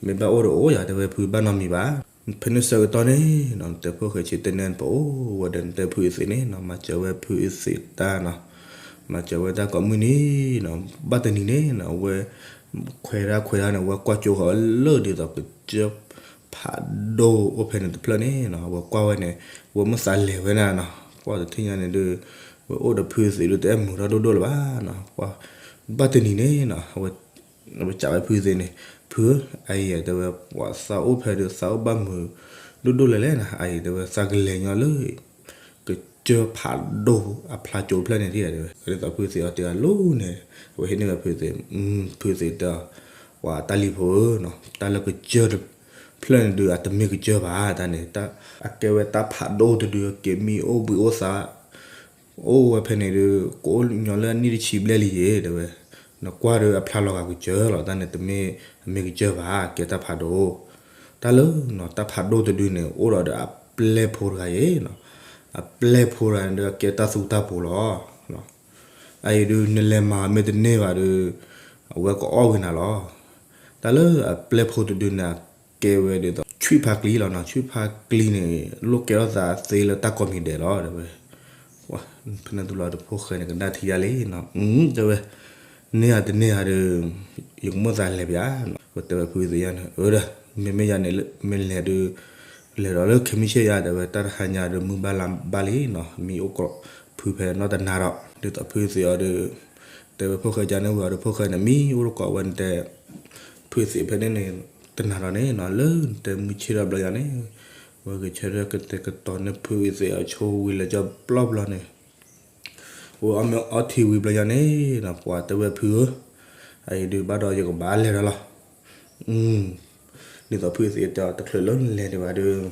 မ့ၢ်ဘၣ်အိၣ်ဒီးအိၣ်ယၤတဲဝဲဖုဘၣ်နီတမံၤဘၣ်, ဖဲန့ၣ်ဆၢကတီၢ်န့ၣ်, နတဲဖိၣ်ဃဲဆံးတဲန့ၢ်ပအိၣ်ဝဲဒီးနတဲဖုသံးန့ၣ်နီၤ မၤစၢၤဝဲဖုသံးတၢ်နီၤ, မၤစၢၤဝဲတၢ်ကိးမုၢ်နံၤနီၤ, ဘၣ်တနံၤန့ၣ်နီၤ အဝဲ ခွဲးတၢ်ခွဲးတၢ်န့ၣ် အဝဲကွၢ်ကၠိဃီၤလၢဒ်သိးကစၢၢ်ဖးဒိၣ်အိၣ်ဖဲန့ၣ်တဖျၢၣ်န့ၣ်နီၤ, အဝဲကွၢ်ဝဲန့ၣ်, ဝဲမ့ၢ်သးလဲၤဝဲနၤနီၤ, ပှၤတထံၣ်ညါန့ၣ်ဒီး, ဝဲအိၣ်ဒီးဖုသံးဒီးတအဲၣ်မုာ်ထီၣ်ဒိၣ်ဒိၣ်လၢၤဘၣ်နီၤ, ပှၤ, ဘၣ်တနံၤန့ၣ်နီၤ, အဝဲစံးဝဲဖုသံးန့ၣ်, ဖုဧၢ, အအံၤတဲဝဲ, ပှၤသးအိၣ်ဖဲဒီးသးအိၣ်ဘၣ်မုာ်ဒိၣ်ဒိၣ်လဲၣ်လဲၣ်နီၤ, အအံၤတဲဝဲသးကလဲၤညီလၢ ကစၢၢ်ဖးဒိၣ်အဖျါကၠိဖျၢၣ်န့ၣ်ဒ်တဲဝဲ, ဒ်သိးဖုသံးအီၤတဂၤလိၤန့ၣ်, အဝဲဟ့ၣ်န့ၢ်ဝဲဖုသံး, ဖုသံးတဲ, ပှၤတၢ်လံၤဖိဧၢနီၤ, တၢ်လၢကစၢၢ်တဖျၢၣ်န့ၣ်ဒီး အတမ့ၢ်ကစၢၢ်ဘၣ်တၢ်န့ၣ်, အကဲဝဲတၢ်ဖးဒိၣ်တဒု က့ၤမံအိၣ်ဘှံးအိၣ်သါ အိၣ်ဝဲဖဲန့ၣ်ဒီး ကအိၣ်ညီလၢအနံၣ်တဆံဘျဲၣ်လံယဲ တဲဝဲ, နကွၢ်ဒီးအဖျါလီၤဂာ်ကစၢၢ်လီၤ, တၢ်န့ၣ်တမ့ၢ်, အမ့ၢ်ကစၢၢ်ဘၣ် ကဲတၢ်ဖးဒိၣ်, တၢ်လၢနီၤ တၢ်ဖးဒိၣ်တဒုန့ၣ် အိၣ်ဒီးဒီးအပျဲၢ်ဖိတဂၤယဲနီၤ, အပျဲၢ်ဖိတဂၤန့ၣ်ဒီးကဲတၢ်သူတၢ်ပူၤလီၤ, အအံၤဒုးနလဲၤမၤမ့ၢ်တန့ၢ်ဘၣ်ဒီး, အဝဲကအီၣ်ဝံၤနၤလီၤ, တၢ်လၢအပျဲၢ်ဖိတဒုန့ၣ် ကဲဝဲဒ်သိး ဆွံၣ်ဖါကျံလီၤနီၤ, ဆွံၣ်ဖါကျံန့ၣ် လိၣ်ကဲထီၣ်သးသ့လၢတၢ်ကိးမံၤဒဲးလီၤ တဲဝဲ, ဖဲန့ၣ်တဘျီဒီးဖိၣ်ဃဲန့ၣ် ကနၣ်ထံယါလံနီၤ, တဲဝဲ, န့ၢ်ဧါတန့ၢ်ဧါဒီး, ယကမိၣ်သးလဲၤပၠး, ဝဲတဲဝဲဖုသံးယါန့ၣ်, အၢဒီး, မ့မ့ၢ်ယါန့ၣ် မ့ၢ်လဲၤဒီး, လဲၤဒီးလၢခဲမုၢ်ဆ့ၣ်ယါ တဲဝဲ တၢ်တဟါညါဒီးမုၢ်ဘၣ်လါဘၣ်လံနီၤ, မံအိၣ်ကီးဖုဖဲနီၢ်တနၤဒီး ဒ်သိးဖုသံးအီၤဒီး တဲဝဲဖိၣ်ဃဲကန့ၢ်ဝံၤအီၤဒီး ဖိၣ်ဃဲန့ၣ် မံအိၣ်တကိးဝဲနတဲ, ဖုသံးဖဲန့ၣ်န့ၣ်, တနၤဒီးန့ၣ်နီၤ လၢနတဲမုၢ်ဆ့ၣ်ထီၣ်ဘျီယါန့ၣ်, ဝဲကဆၢထၢၣ်ကတဲာ်ကတီၤန့ၢ်ဖုသံးအီၤဆိဝံၤလၢကၠီပျီပျီန့ၣ်, ဝဲအီၣ်မ့ၤအီထံဝံၤဘျီယါန့ၣ်နီၤ ပှၤတဲဝဲဖုဧၢ, အအံၤဒုးဘၣ်ဒီးယကဘၣ်လဲၤဒီးလီၤ ဒ်သိးဖုသံးတဲအီၤ တချုးလၢနလဲၤဒံးဘၣ်ဒီး,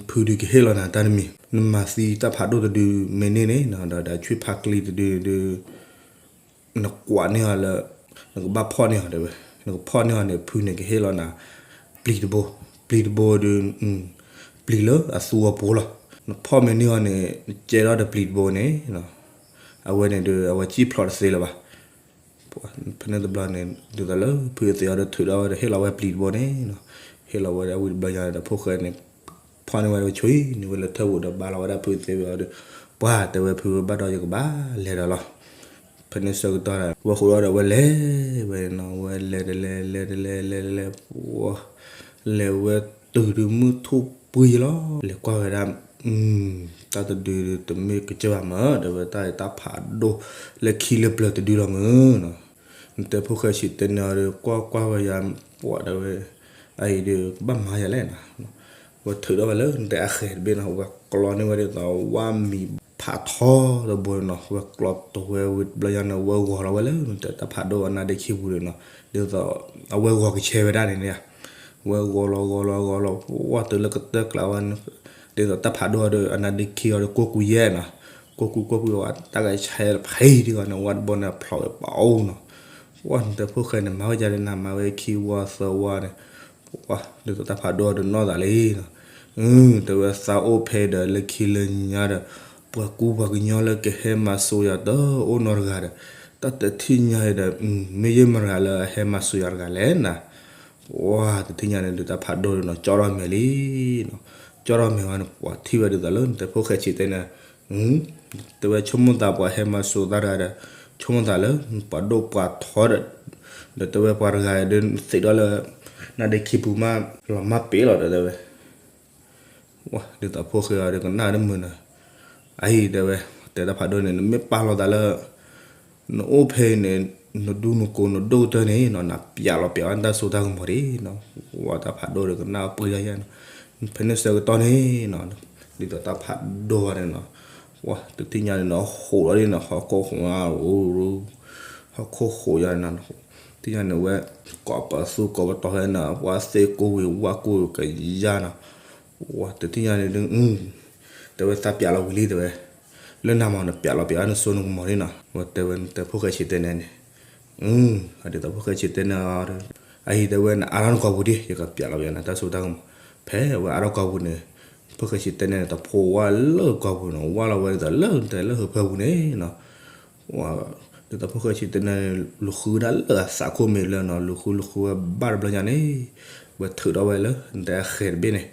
ဖုဒုးကဟ့ၣ်လီၤနၤတၢ်တမံၤ, နမၤသံတၢ်ဖးဒိၣ်တဒုမ့ၢ်န့ၢ်န့ၣ်နီၤ ဒီးဒီးဆွံၣ်ဖါကျံတဒုဒီး, နကွၢ်န့ၢ်အီၤလၢ, နကဘၣ်ဖီၣ်န့ၢ်အီၤတဲဝဲ, နကဖီၣ်န့ၢ်အီၤန့ၣ် ဖုန့ၣ်ကဟ့ၣ်လီၤနၤ, ပျံၤတဘိ, ပျံၤတဘိဒီး, ပျံၤလၢအသူအပူၤလီၤ, နဖီၣ်မ့ၢ်န့ၢ်အီၤန့ၣ် နကဲထီၣ်ဒီးပျံၤတဘိန့ၣ်, အဝဲန့ၣ်ဒီး အဝဲစံၣ်ဖျိးတသ့လၢၤဘၣ် ဖဲန့ၣ်တဘျီန့ၣ် ဒ်သိးလၢဖုသံးအီၤဒီးထုးထီၣ်ဝဲဒီးဟ့ၣ်လီၤဝဲပျံၤတဘိန့ၣ်နီၤ, ဟ့ၣ်လီၤဝဲဒီးဝံၤတဘျီညါဒီးဖိၣ်ဃဲန့ၣ်, ဖီၣ်န့ၢ်ဝဲဒီးဝဲဆွံန့ၢ်ဝဲလၢထၢၣ်ပူၤဒီးဘါလီၤဝဲဒၣ်ဖုသံးဝံၤအီၤဒီး, ပှၤတဲဝဲဖုဘၣ်ဒီးယကဘၣ်လဲၤဒီးလီၤ, ဖဲန့ၣ်ဆၢကတီၢ်ဒီး ဝဲဃိးဒီးဝဲလဲၤဝဲနီၤ ဝဲလဲၤတလဲၤလဲၤတလဲၤလဲၤလဲၤလဲၤ, လဲၤဝဲတုၤဒုးမုၢ်ထူၣ်ပှံၤလီၤ လဲၤကွၢ်ဝဲဒၣ် တၢ်တဒုတမ့ၢ်ကစၢၢ်ဘၣ်မး တဲဝဲတၢ်အံၤတၢ်ဖးဒိၣ်လၢခံလၢပျၢၤတဒုလီၤမးနီၤ, နတဲဖိၣ်ဃဲဆံးတဲန့ၢ်အီၤဒီး ကွၢ်ကွၢ်ဝဲယါ ပှၤတဲဝဲ, အအံၤဒီးကဘၣ်မၤယၤလဲၣ်နီၤ, ဝဲထုးထီၣ်ဝဲလၢနတဲအဃဲၤတဘ့ၣ်နီၤ ဝဲကျီန့ၢ်ဝဲဒ်သိးဝါမံၤဖးထီတဘိနီၤ ဝဲကျီတဝဲဝံၤတဘျီယါန့ၣ် ဝဲဂီၤလီၤဝဲလၢနတဲတၢ်ဖးဒိၣ်အနါဒ့ခံပူၤဒီးနီၤ ဒ်သိး, အဝဲဂီၤကဆဲဝဲဒၣ်န့ၣ်န့ၣ်, ဝဲဂီၤလီၤဂီၤလီၤဂီၤလီၤ ဝဲတုၤလၢကတၢၢ်ကျးဝဲန့ၣ်, ဒ်သိးတၢ်ဖးဒိၣ်အီၤဒီး အနါဒ့ခံအီၤဒီး ကိၢ်ကွံာ်ယဲနီၤ, ကိၢ်ကွံာ်ကိၢ်ကွံာ်ဝဲ တၢ်ကဆဲဖဲဒ်ဂီၤန့ၣ် ဝဲတဘိန့ၣ်ဖျိးဝဲပအိၣ်နီၤ, ဝဲနတဲဖိၣ်ဃဲန့ၣ် မၤဝဲယါဒီးနၤ မၤဝဲခံဝီသၢဝီန့ၣ်, ဝဲဒ်သိးတၢ်ဖးဒိၣ်အီၤဒီးနီၢ်သးလံနီၤ, တဲဝဲသးအိၣ်ဖဲဒီးလၢခံလၢညါဒီး, ပှၤကူပှၤကညီလၢကဟဲမၤစိၤယၤတအိၣ်နီတဂၤဒီး, တၢ်တထံၣ်ညါဒီး, မ့ၢ်ယဲမတဂၤလၢအဟဲမၤစိၤယၤတဂၤလဲၣ်နၤ, ဝဲတထံၣ်ညါန့ၣ်ဒီးတၢ်ဖးဒိၣ်ဒီးနီၤ ကၠီထီၣ်မဲာ်လံနီၤ, ကၠီထီၣ်မဲာ်ဝဲန့ၣ် ပှၤထံၣ်ဝဲဒ်သိးလၢနတဲဖိၣ်ဃဲဆံးတဲန့ၣ် တဲဝဲဆိကမိၣ်သးပှၤဟဲမၤစိၤသးတဂၤဒီး, ဆိကမိၣ်သးလၢပှၤဒိၣ်ပှၤထီဒီး, ဒီးတဲဝဲပှၤတဂၤဒီးသ့ၣ်ဒီးလၢ နါဒ့ခံပူၤမး လီၤမၢ်ပ့ၤလီၤဒီးတဲဝဲ ဝဲဒ်သိးဖိၣ်ဃဲအီၤဒီးကနၣ်တမုာ်နီၤ, အအံၤတဲဝဲ တဲတၢ်ဖးဒိၣ်န့ၣ် နမ့ၢ်ပာ်လီၤသးလၢ နအိၣ်ဖဲအံၤန့ၣ် နဒူနကိးနဒိၣ်ကတၢၢ်န့ၣ်နီၤ နပျးလီၤပျးအီၣ်တၢ်စိတၢ်ကမီၤဒံးနီၤ, ဝဲတၢ်ဖးဒိၣ်ဒီးကနၣ်ပှဲၤယါယါနီၤ, ဖဲန့ၣ်ဆၢကတီၢ်န့ၣ်နီၤ ဒ်သိးတၢ်ဖးဒိၣ်ဝဲန့ၣ်နီၤ, ဝဲတထံၣ်ညါန့ၣ်နီၤ ဟိးလီၤဒ်နီၤ ဟီၣ်ခိၣ်ဟိး ဟီၣ်ခိၣ်ဟိးယါန့ၣ်နီၤ, တထံၣ်ညါန့ၣ်ဝဲ ကိးပသူကိးပတီၤဖဲနီၤ ပှၤသ့ၣ်ကိးဝံၤဝၣ်ကိၢ်ကယါနီၤ, ဝဲတထံၣ်ညါန့ၣ်ဒုး တဲဝဲသးပျးလီၤဝံၤလံတဲဝဲ, လၢနၤမးနပျးလီၤပျးနစိနကမီၤန့ၣ်နီၤ, ဝဲတဲဝဲနတဲဖိၣ်ဃဲဆံးတဲနဲန့ၣ်, အဒ်သိးဖိၣ်ဃဲဆံးတဲနဲအီၤဒီး အအံၤတဲဝဲနအါထီၣ်နကိာ်ပူၤဒံး ယကပျးလီၤပျးနတၢ်စိတၢ်ကမီၤ, ဖဲဝဲအါထီၣ်ကိာ်ပူၤန့ၣ် ဖိၣ်ဃဲဆံးတဲနဲန့ၣ် တဖိဝဲလၢကိာ်ပူၤနီၤ ဝဲလီၤဝဲဒ်သိးလၢတဲလၢဟၢဖၢပူၤန့ၣ်နီၤ ဒ်သိးဖိၣ်ဃဲဆံးတဲနဲန့ၣ် လူၤဃုဒၣ်လၢအသးခိၣ်မဲာ်ဘျၢနီၤ လူၤဃုလူၤဃုဝဲဘၣ်တဘျီညါန့ၣ်, ဝဲထုးထီၣ်ဝဲလၢနတဲအဃဲၤတဘ့ၣ်န့ၣ်,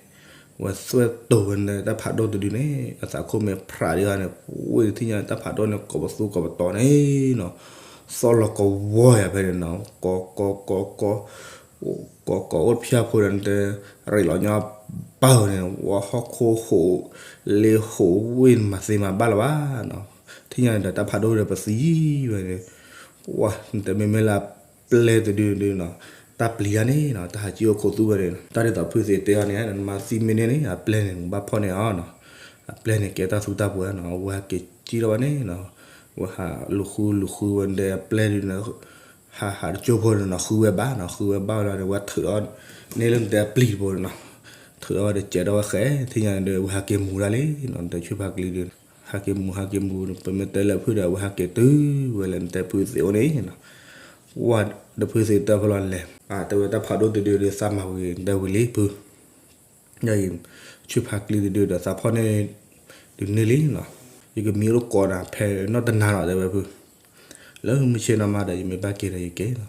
ဝဲသွဲၣ်တိၤဝဲနတဲတၢ်ဖးဒိၣ်တဒုန့ၣ် အသးခိၣ်မဲာ်ဖြးဒံးဂၤန့ၣ် ဝဲတထံၣ်ညါန့ၣ် တၢ်ဖးဒိၣ်န့ၣ် ကိးပသူကိးပတီၤန့ၣ်နီၤ, သီၣ်လီၤကဝီၤယၤဖဲန့ၣ်နီၤ ကိးကိးကိးကိး ကိးကိးအိၣ်ဖၠၣ်ဖိဒီးနတဲ ရ့ၣ်လီၤညီဘၣ်န့ၣ် ဝဲဟီၣ်ခိၣ်ဟိး လ့ဟိးဝ့ၢ်မၤသ့မၤဘၣ်လၢၤဘၣ်နီၤ, ထံၣ်ညါန့ၣ်ဒီးတၢ်ဖးဒိၣ်ဒီးပသံဝဲန့ၣ်, ဝဲနတဲမ့မ့ၢ်လၢအပျဲၢ်တဒုဒုနီၤ, တၢ်ပျံၤတၢ်န့ၣ်နီၤ တၢ်ဟးကံအိၣ်ခိးသူဝဲန့ၣ် တၢ်ဒ်သိးဖုသ့ၣ်တဲအီၤန့ၣ် နမၤသံမ့ၢ်န့ၢ်န့ၣ် အပျဲၢ်န့ၣ် နကဘၣ်ဖီၣ်န့ၢ်အီၤနီၤ, အပျဲၢ်န့ၣ်ကဲတၢ်သူတၢ်ပှဲၤနီၤ အဝဲဟးက့ၤကံထီၣ်ဝဲန့ၣ်နီၤ, ဝဲဟးလူၤဃုလူၤဃုဝဲနတဲအပျဲၢ်ဒုန့ၣ် ဟးဟးတကၠိဖိန့ၣ်နီၤ ဃုဝဲဘၣ်နီၤ ဃုဝဲဘၣ်ဝဲလီၤန့ၣ် ဝဲထုးထီၣ်န့ၢ်လၢနတဲအပျံၤတဘိန့ၣ်နီၤ, ထုးထီၣ်ဝဲဒီးကဲထီၣ်ဝဲဃဲ ထံၣ်ညါန့ၣ်ဒီး ဝဲဟးက့ၤမူၤဒၣ်လံနီၤ နတဲဆူၣ်ဖးကျံဒု ဟးက့ၤမူၤဟးက့ၤမူၤ ပမ့ၢ်တဲလၢဖုဒီး အဝဲဟးက့ၤတုၤဝဲလၢနတဲဖုသ့ၣ်အိၣ်န့ၣ်နီၤ, ဝဲဒီးဖုသ့ၣ်တဲဖဲလီၤလဲၣ် တဲဝဲတၢ်ဖးဒိၣ်တဒုဒီးသးမၤဝံၤတဲဝံၤလံဖု ယအံၤ ဆူၣ်ဖးကျံတဒုဒီးသးဖီၣ်န့ၢ် ဒုးန့ၢ်လံနီၤ, ယကမံအိၣ်တကိးနၤ ဖဲနီၢ်တနၤလီၤတဲဝဲဖု, လၢမုၢ်ဆ့ၣ်နီၤမးဒီး ယမ့ၢ်ဘၣ်က့ၤဒီးယက့ၤနီၤ,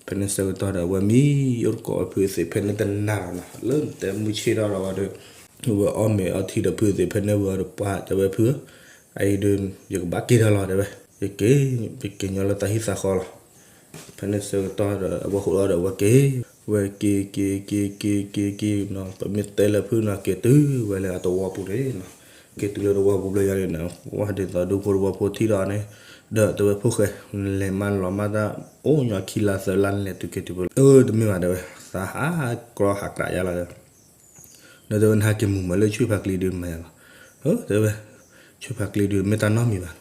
ဖဲန့ၣ်ဆၢကတီၢ်ဒီး အဝဲမံအိၣ်တကိးဝဲဖုသ့ၣ်ဖဲန့ၣ်တနၤလီၤနီၤ, လၢနတဲမုၢ်ဆ့ၣ်ထီၣ်ဒီးဝဲဒီး ဝဲအီၣ်မ့ၤအီထံဒီးဖုသ့ၣ်ဖဲန့ၣ်ဝံၤဒီးပှၢ်တဲဝဲဖု, အအံၤဒီး ယကဘၣ်က့ၤထီၣ်လီၤတဲဝဲ, ယက့ၤ ယက့ၤညီလၢတၢ်ဟံၣ်သးဃီလီၤ ဖဲန့ၣ်ဆၢကတီၢ်ဒီး အဝဲဟိးထီၣ်ဒီးအဝဲက့ၤ, ဝဲက့ၤက့ၤက့ၤက့ၤက့ၤက့ၤနီၤ, ပမ့ၢ်တဲလၢဖုနီၤ က့ၤတုၤဝဲလၢအသဝီပူၤန့ၣ်နီၤ, က့ၤတုၤလၢသဝီပူၤဘျီယၤန့ၣ်နီၤ, ဝဲဒ်သိးဒူဖိသဝီဖိထံၣ်ဒီးန့ၣ်, ဒီးတဲဝဲဖိၣ်ဃဲ, နလဲၤမးလီၤမးတၢ် အိၣ်ညီခံလါသၢလါနလဲၤတုၤက့ၤတုၤပူၤလီၤ, အၢ တမ့ၢ်ဘၣ်တဲဝဲ, သးဟးကြီဟးကြးယါလီၤတဲဝဲ ဒီးတဲဝဲနဟဲက့ၤမူၤမးလၢဆူၣ်ဖးကျံဒုမးယါလီၤ, တဲဝဲ, ဆူၣ်ဖးကျံဒုမ့ၢ်တၢ်နီတမံၤဘၣ်,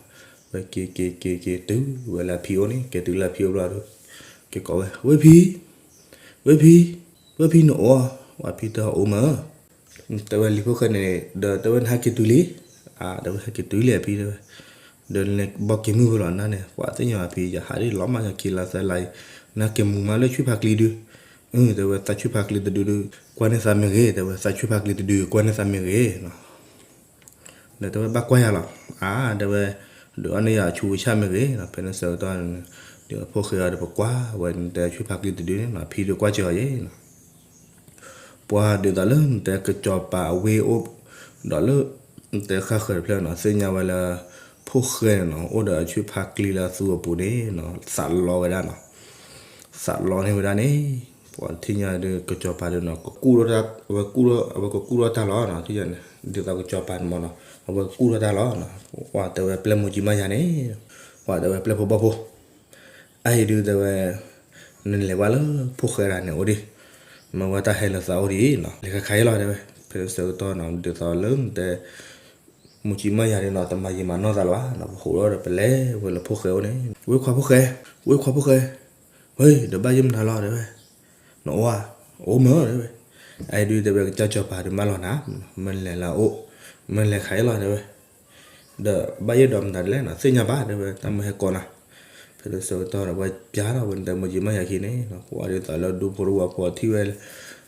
ဝဲက့ၤက့ၤက့ၤက့ၤတုၤဝဲလၢအဖံအိၣ်န့ၣ် က့ၤတုၤလၢအဖံအိၣ်ဘျီဒီး, က့ၤကိးဝဲ, ဝဲဖံ, ဝဲဖံ, ဝဲဖံနအိၣ်, ဝဲဖံတဲအိၣ်မး, တဲဝဲလံဖိၣ်ဃဲန့ၣ် ဒီးတဲဝဲနဟဲက့ၤတုၤလံ, တဲဝဲဟဲက့ၤတုၤလံအဖံတဲဝဲ, ဒီးနလဲၤဘီက့ၤမုၢ်ဖဲလီၤနၤန့ၣ် ပှၤသ့ၣ်ညါအဖံယဟးဒ်လီၤမးညီခံလါသၢလါအံၤ, နဟဲက့ၤမူၤမးလၢဆူၣ်ဖးကျံဒု အၢ တဲဝဲသးဆူၣ်ဖးကျံတဒုဒု ကွၢ်န့ၢ်သးမ့ၢ်ဂ့ၤ တဲဝဲသးဆူၣ်ဖးကျံတဒု ကွၢ်န့ၢ်သးမ့ၢ်ဂ့ၤနီၤ, ဒီးတဲဝဲဘၣ်ကွၢ်ယၤလီၤ, အါ တဲဝဲ, ဒုးအီၣ်န့ၢ်ယၤအဆူအဆၣ်မ့ၢ်ဂ့ၤနီၤ, ဖဲန့ၣ်ဆၢကတီၢ်န့ၣ်, ဒီးဖိၣ်ဃဲအီၤဒီးပကွၢ်ဝဲနတဲဆူၣ်ဖးကျံတဒုန့ၣ်နီၤ ဖံဒုးကွၢ်စၢၤအီၤယဲနီၤ ပှၤဒ်သိးလၢနတဲကစီၤပၤအဝ့ၢ်အိၣ်, ဒီးလၢ, နတဲဃၣ်ဃၢၤတဖျၢၣ်နီၤ သ့ၣ်ညါဝဲလၢ, ဖိၣ်ဃဲန့ၣ်နီၤ အိၣ်ဒီးအဆူၣ်ဖးကျံလၢအသူအပူၤန့ၣ်နီၤ သးလီဝဲဒၣ်နီၤ, သးလီန့ၢ်ဝဲဒၣ်န့ၣ်, ပှၤထံၣ်ညါဒီးကစီၤပၤဒီးနီၤ အဝဲကကူၣ်ထီၣ်တၢ်လီၤနီၤ ထံၣ်ညါန့ၣ် ဒ်သိးကစီၤပၤန့ၣ်မ့ၢ်နီၤ အဝဲကကူၣ်ထီၣ်တၢ်လီၤနီၤ, ပှၤတဲဝဲပျဲၢ်မိၢ်ကၠံမါယၤန့ၣ်, ပှၤတဲဝဲပျဲၢ်ဖိဘီၣ်ဖိ အအံၤဒုးတဲဝဲ, နလဲၤဘၣ်လၢဖိၣ်ဃဲတဂၤန့ၣ်အိၣ်ဒံး, မ့ၢ်ဝဲတၢ်ဟဲလၢသးအိၣ်ဒံးနီၤ လဲၤခါခါအံၤလီၤတဲဝဲ, ဖဲဆၢကတီၢ်နီၤ ဒ်သိးလၢနတဲ, မိၢ်ကၠံမါယၤန့ၣ်နီၤ တမၤယံာ်မၤနီၢ်သးလၢၤဘၣ်နီၤ ပဟိးထီၣ်ဒီးပလဲၤဝဲလၢဖိၣ်ဃဲအိၣ်န့ၣ် ဝ့ခွါဖိၣ်ဃဲ, ဝ့ခွါဖိၣ်ဃဲ, ဝ့ ဒီးဘၣ်ယဲၢ်မနုၤလီၤတဲဝဲ, နအိၣ်ဧါ, အိၣ်မ့ၢ်တဲဝဲ, အအံၤဒုးတဲဝဲကစၢ်စီၤပၤဒုးမၢလီၤနၤ, မ့ၢ်လဲၤလၢအအိၣ်, မ့ၢ်လဲၤခါအံၤလီၤတဲဝဲ ဒီးဘၣ်ယဲၢ်ဒီးမတၤဒ်လဲၣ်နီၤ သ့ၣ်ညါဘၣ်တဲဝဲ တၢ်မုၢ်ဟဲကိးနၤ, ဖဲလၢဆၢကတီၢ်ဒီး ဝဲပျါထီၣ်ဝဲန့ၣ်တၢ်မုၢ်ကၠံမါယၤခံန့ၣ်နီၤ ကွၢ်ဒ်သိးလၢဒူဖိတဝီဖိထံၣ်ဝဲ,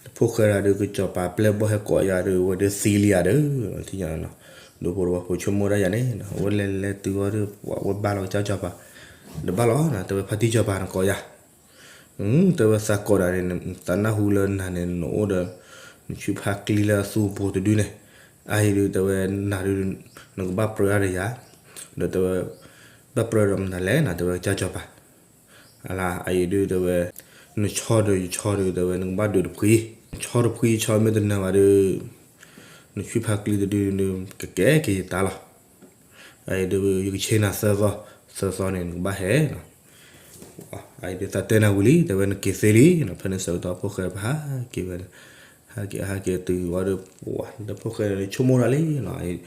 တဖိၣ်ဃဲဒၣ်ဒုးကစီၤပၤပျဲၢ်ဘီၣ်ဟဲကိးယၤဒုး ဝဲဒုးသံလံယၤဒီး, ထံၣ်ညါနီၤ, ဒူဖိတဝီဖိဆိကမိၣ်ဒၣ်ယၤန့ၣ်နီၤ ဝဲလဲၤလဲၤတုၤအီၤဒီး ဝဲဘါလီၤကစၢ်စီၤပၤ, ဒီးဘၣ်လီၤနီၤ တဲဝဲဖါတံၢ်စီၤပၤနကိးယၤ တဲဝဲသးကိးဒၣ်န့ၣ် သးနၢ်ဟူလၢနၤန့ၣ် နအိၣ်ဒီး နဆူၣ်ဖးကျံလၢအသူအပူၤတဒုန့ၣ်, အအံၤဒုးတဲဝဲနၤဒုး နကဘၣ်ပြၢအါဒီးယၤ, ဒီးတဲဝဲ ဘၣ်ပြၢဒီးမနုၤလဲၣ်နီၤ တဲဝဲကစၢ်စီၤပၤ, အလါအံၤဒုးတဲဝဲ, နဆီဒီးယဆီဒီး တဲဝဲ နကဘၣ်ဒုးတဖှံ, ဆီတဖှံဆီမ့ၢ်တနၢၤဘၣ်ဒီး နဆူၣ်ဖးကျံတဒုန့ၣ် ကကဲက့ၤယတၢ်လီၤ. အအံၤဒုး ယကဆ့နၤသၢသီ, သၢသီန့ၣ် နကဘၣ်ဟဲနီၤ. အအံၤဒုးသးတဲနၤဝံၤလံ တဲဝဲနက့ၤသ့လံနီၤ. ဖဲန့ၣ်ဆၢကတီၢ်ဖိၣ်ဃဲပဟးက့ၤဝဲ, ဟးက့ၤဟးက့ၤတုၤဝံၤဒီး ပှၤဒီးဖိၣ်ဃဲန့ၣ် ဆိကမိၣ်တၢ်လံနီၤ.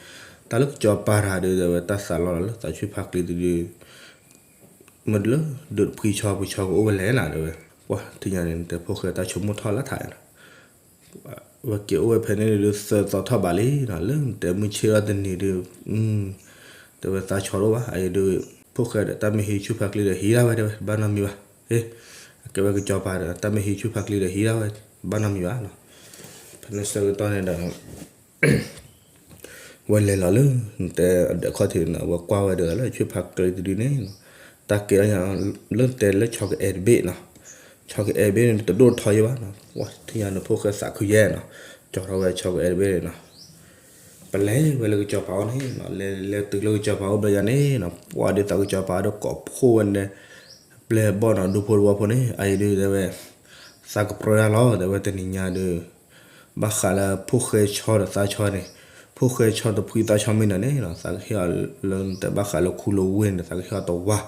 တၢ်လၢကစီၤပၤတဂၤဒုး တဲဝဲတၢ်သးလီၤလီၤလၢသးဆူၣ်ဖးကျံတဒု မ့ၢ်တလၢ ဒုးတဖှံဆီဖှံဆီကအိၣ်ဝဲလဲၣ်နီၤ တဲဝဲ. ပှၤထံၣ်ညါန့ၣ် နတဲဖိၣ်ဃဲတၢ်ဆိကမိၣ်ထီၣ်လၢထးနီၤ. ဝဲက့ၤအိၣ်ဝဲဖဲန့ၣ်ဒုး သၢသီထီၣ်ဘးလံနီၤ. လၢနတဲမုၢ်ဆ့ၣ်ထီၣ်တနံၤဒုး တဲဝဲသးဆီတအိၣ်ဘၣ်. အအံၤဒုး ဖိၣ်ဃဲဒီး တၢ်မ့ၢ်ဟံးဆူၣ်ဖးကျံဒီးဟံးဒၣ်ဝဲ တဲဝဲ ဘၣ်နီတမံၤဘၣ်. အကဲဝဲကစီၤပၤဒီး တၢ်မ့ၢ်ဟံးဆူၣ်ဖးကျံဒီးဟံးဒၣ်ဝဲ ဘၣ်နီတမံၤဘၣ်နီၤ. ဖဲန့ၣ်ဆၢကတီၢ်န့ၣ်ဒီး ဝဲလဲၤလီၤလၢ နတဲအဒၢးခီၣ်ထံးန့ၣ်နီၤ. ဝဲကွၢ်ဝဲဒီးလၢဆူၣ်ဖးကျံတဒုန့ၣ်နီၤ, တၢ်ကဲထီၣ်ညါ လၢနတဲလၢဆီကအဲၣ်တဘ့ၣ်နီၤ. ဆီကအဲၣ်တဘ့ၣ်န့ၣ် တဒိၣ်ထီယဲဘၣ်နီၤ. ပှၤထံၣ်ညါန့ၣ် ဖိၣ်ဃဲသးခုယဲနီၤ, ကၠီထီၣ်ဝဲဆီကအဲၣ်တဘ့ၣ်န့ၣ်နီၤ. ပလဲၤဝဲလၢကစီၤပၤအိၣ်န့ၣ်နီၤ, လဲၤလဲၤတုၤလၢကစီၤပၤအိၣ်ဘျီယၤန့ၣ်နီၤ, ပှၤဒ်သိးကစီၤပၤဒီးကိးဖှိၣ်ဝဲန့ၣ် ပျဲၢ်ဘီၣ်နီၤ, ဒူဖိတဝီဖိန့ၣ် အအံၤဒုးတဲဝဲ သးကပြၢတၢ်လီၤ တဲဝဲ တနံၤညါဒုး ဘၣ်ဃးလၢဖိၣ်ဃဲဆီဒီးသးဆီန့ၣ်, ဖိၣ်ဃဲဆီတဖှံသးဆီမ့ၢ်နၢၤန့ၣ်နီၤ, သးကဟ့ၣ်အီၤလၢနတဲဘၣ်ဃးလၢခူလၢဝ့ၢ်န့ၣ် သးကဟ့ၣ်အီၤတဝါ,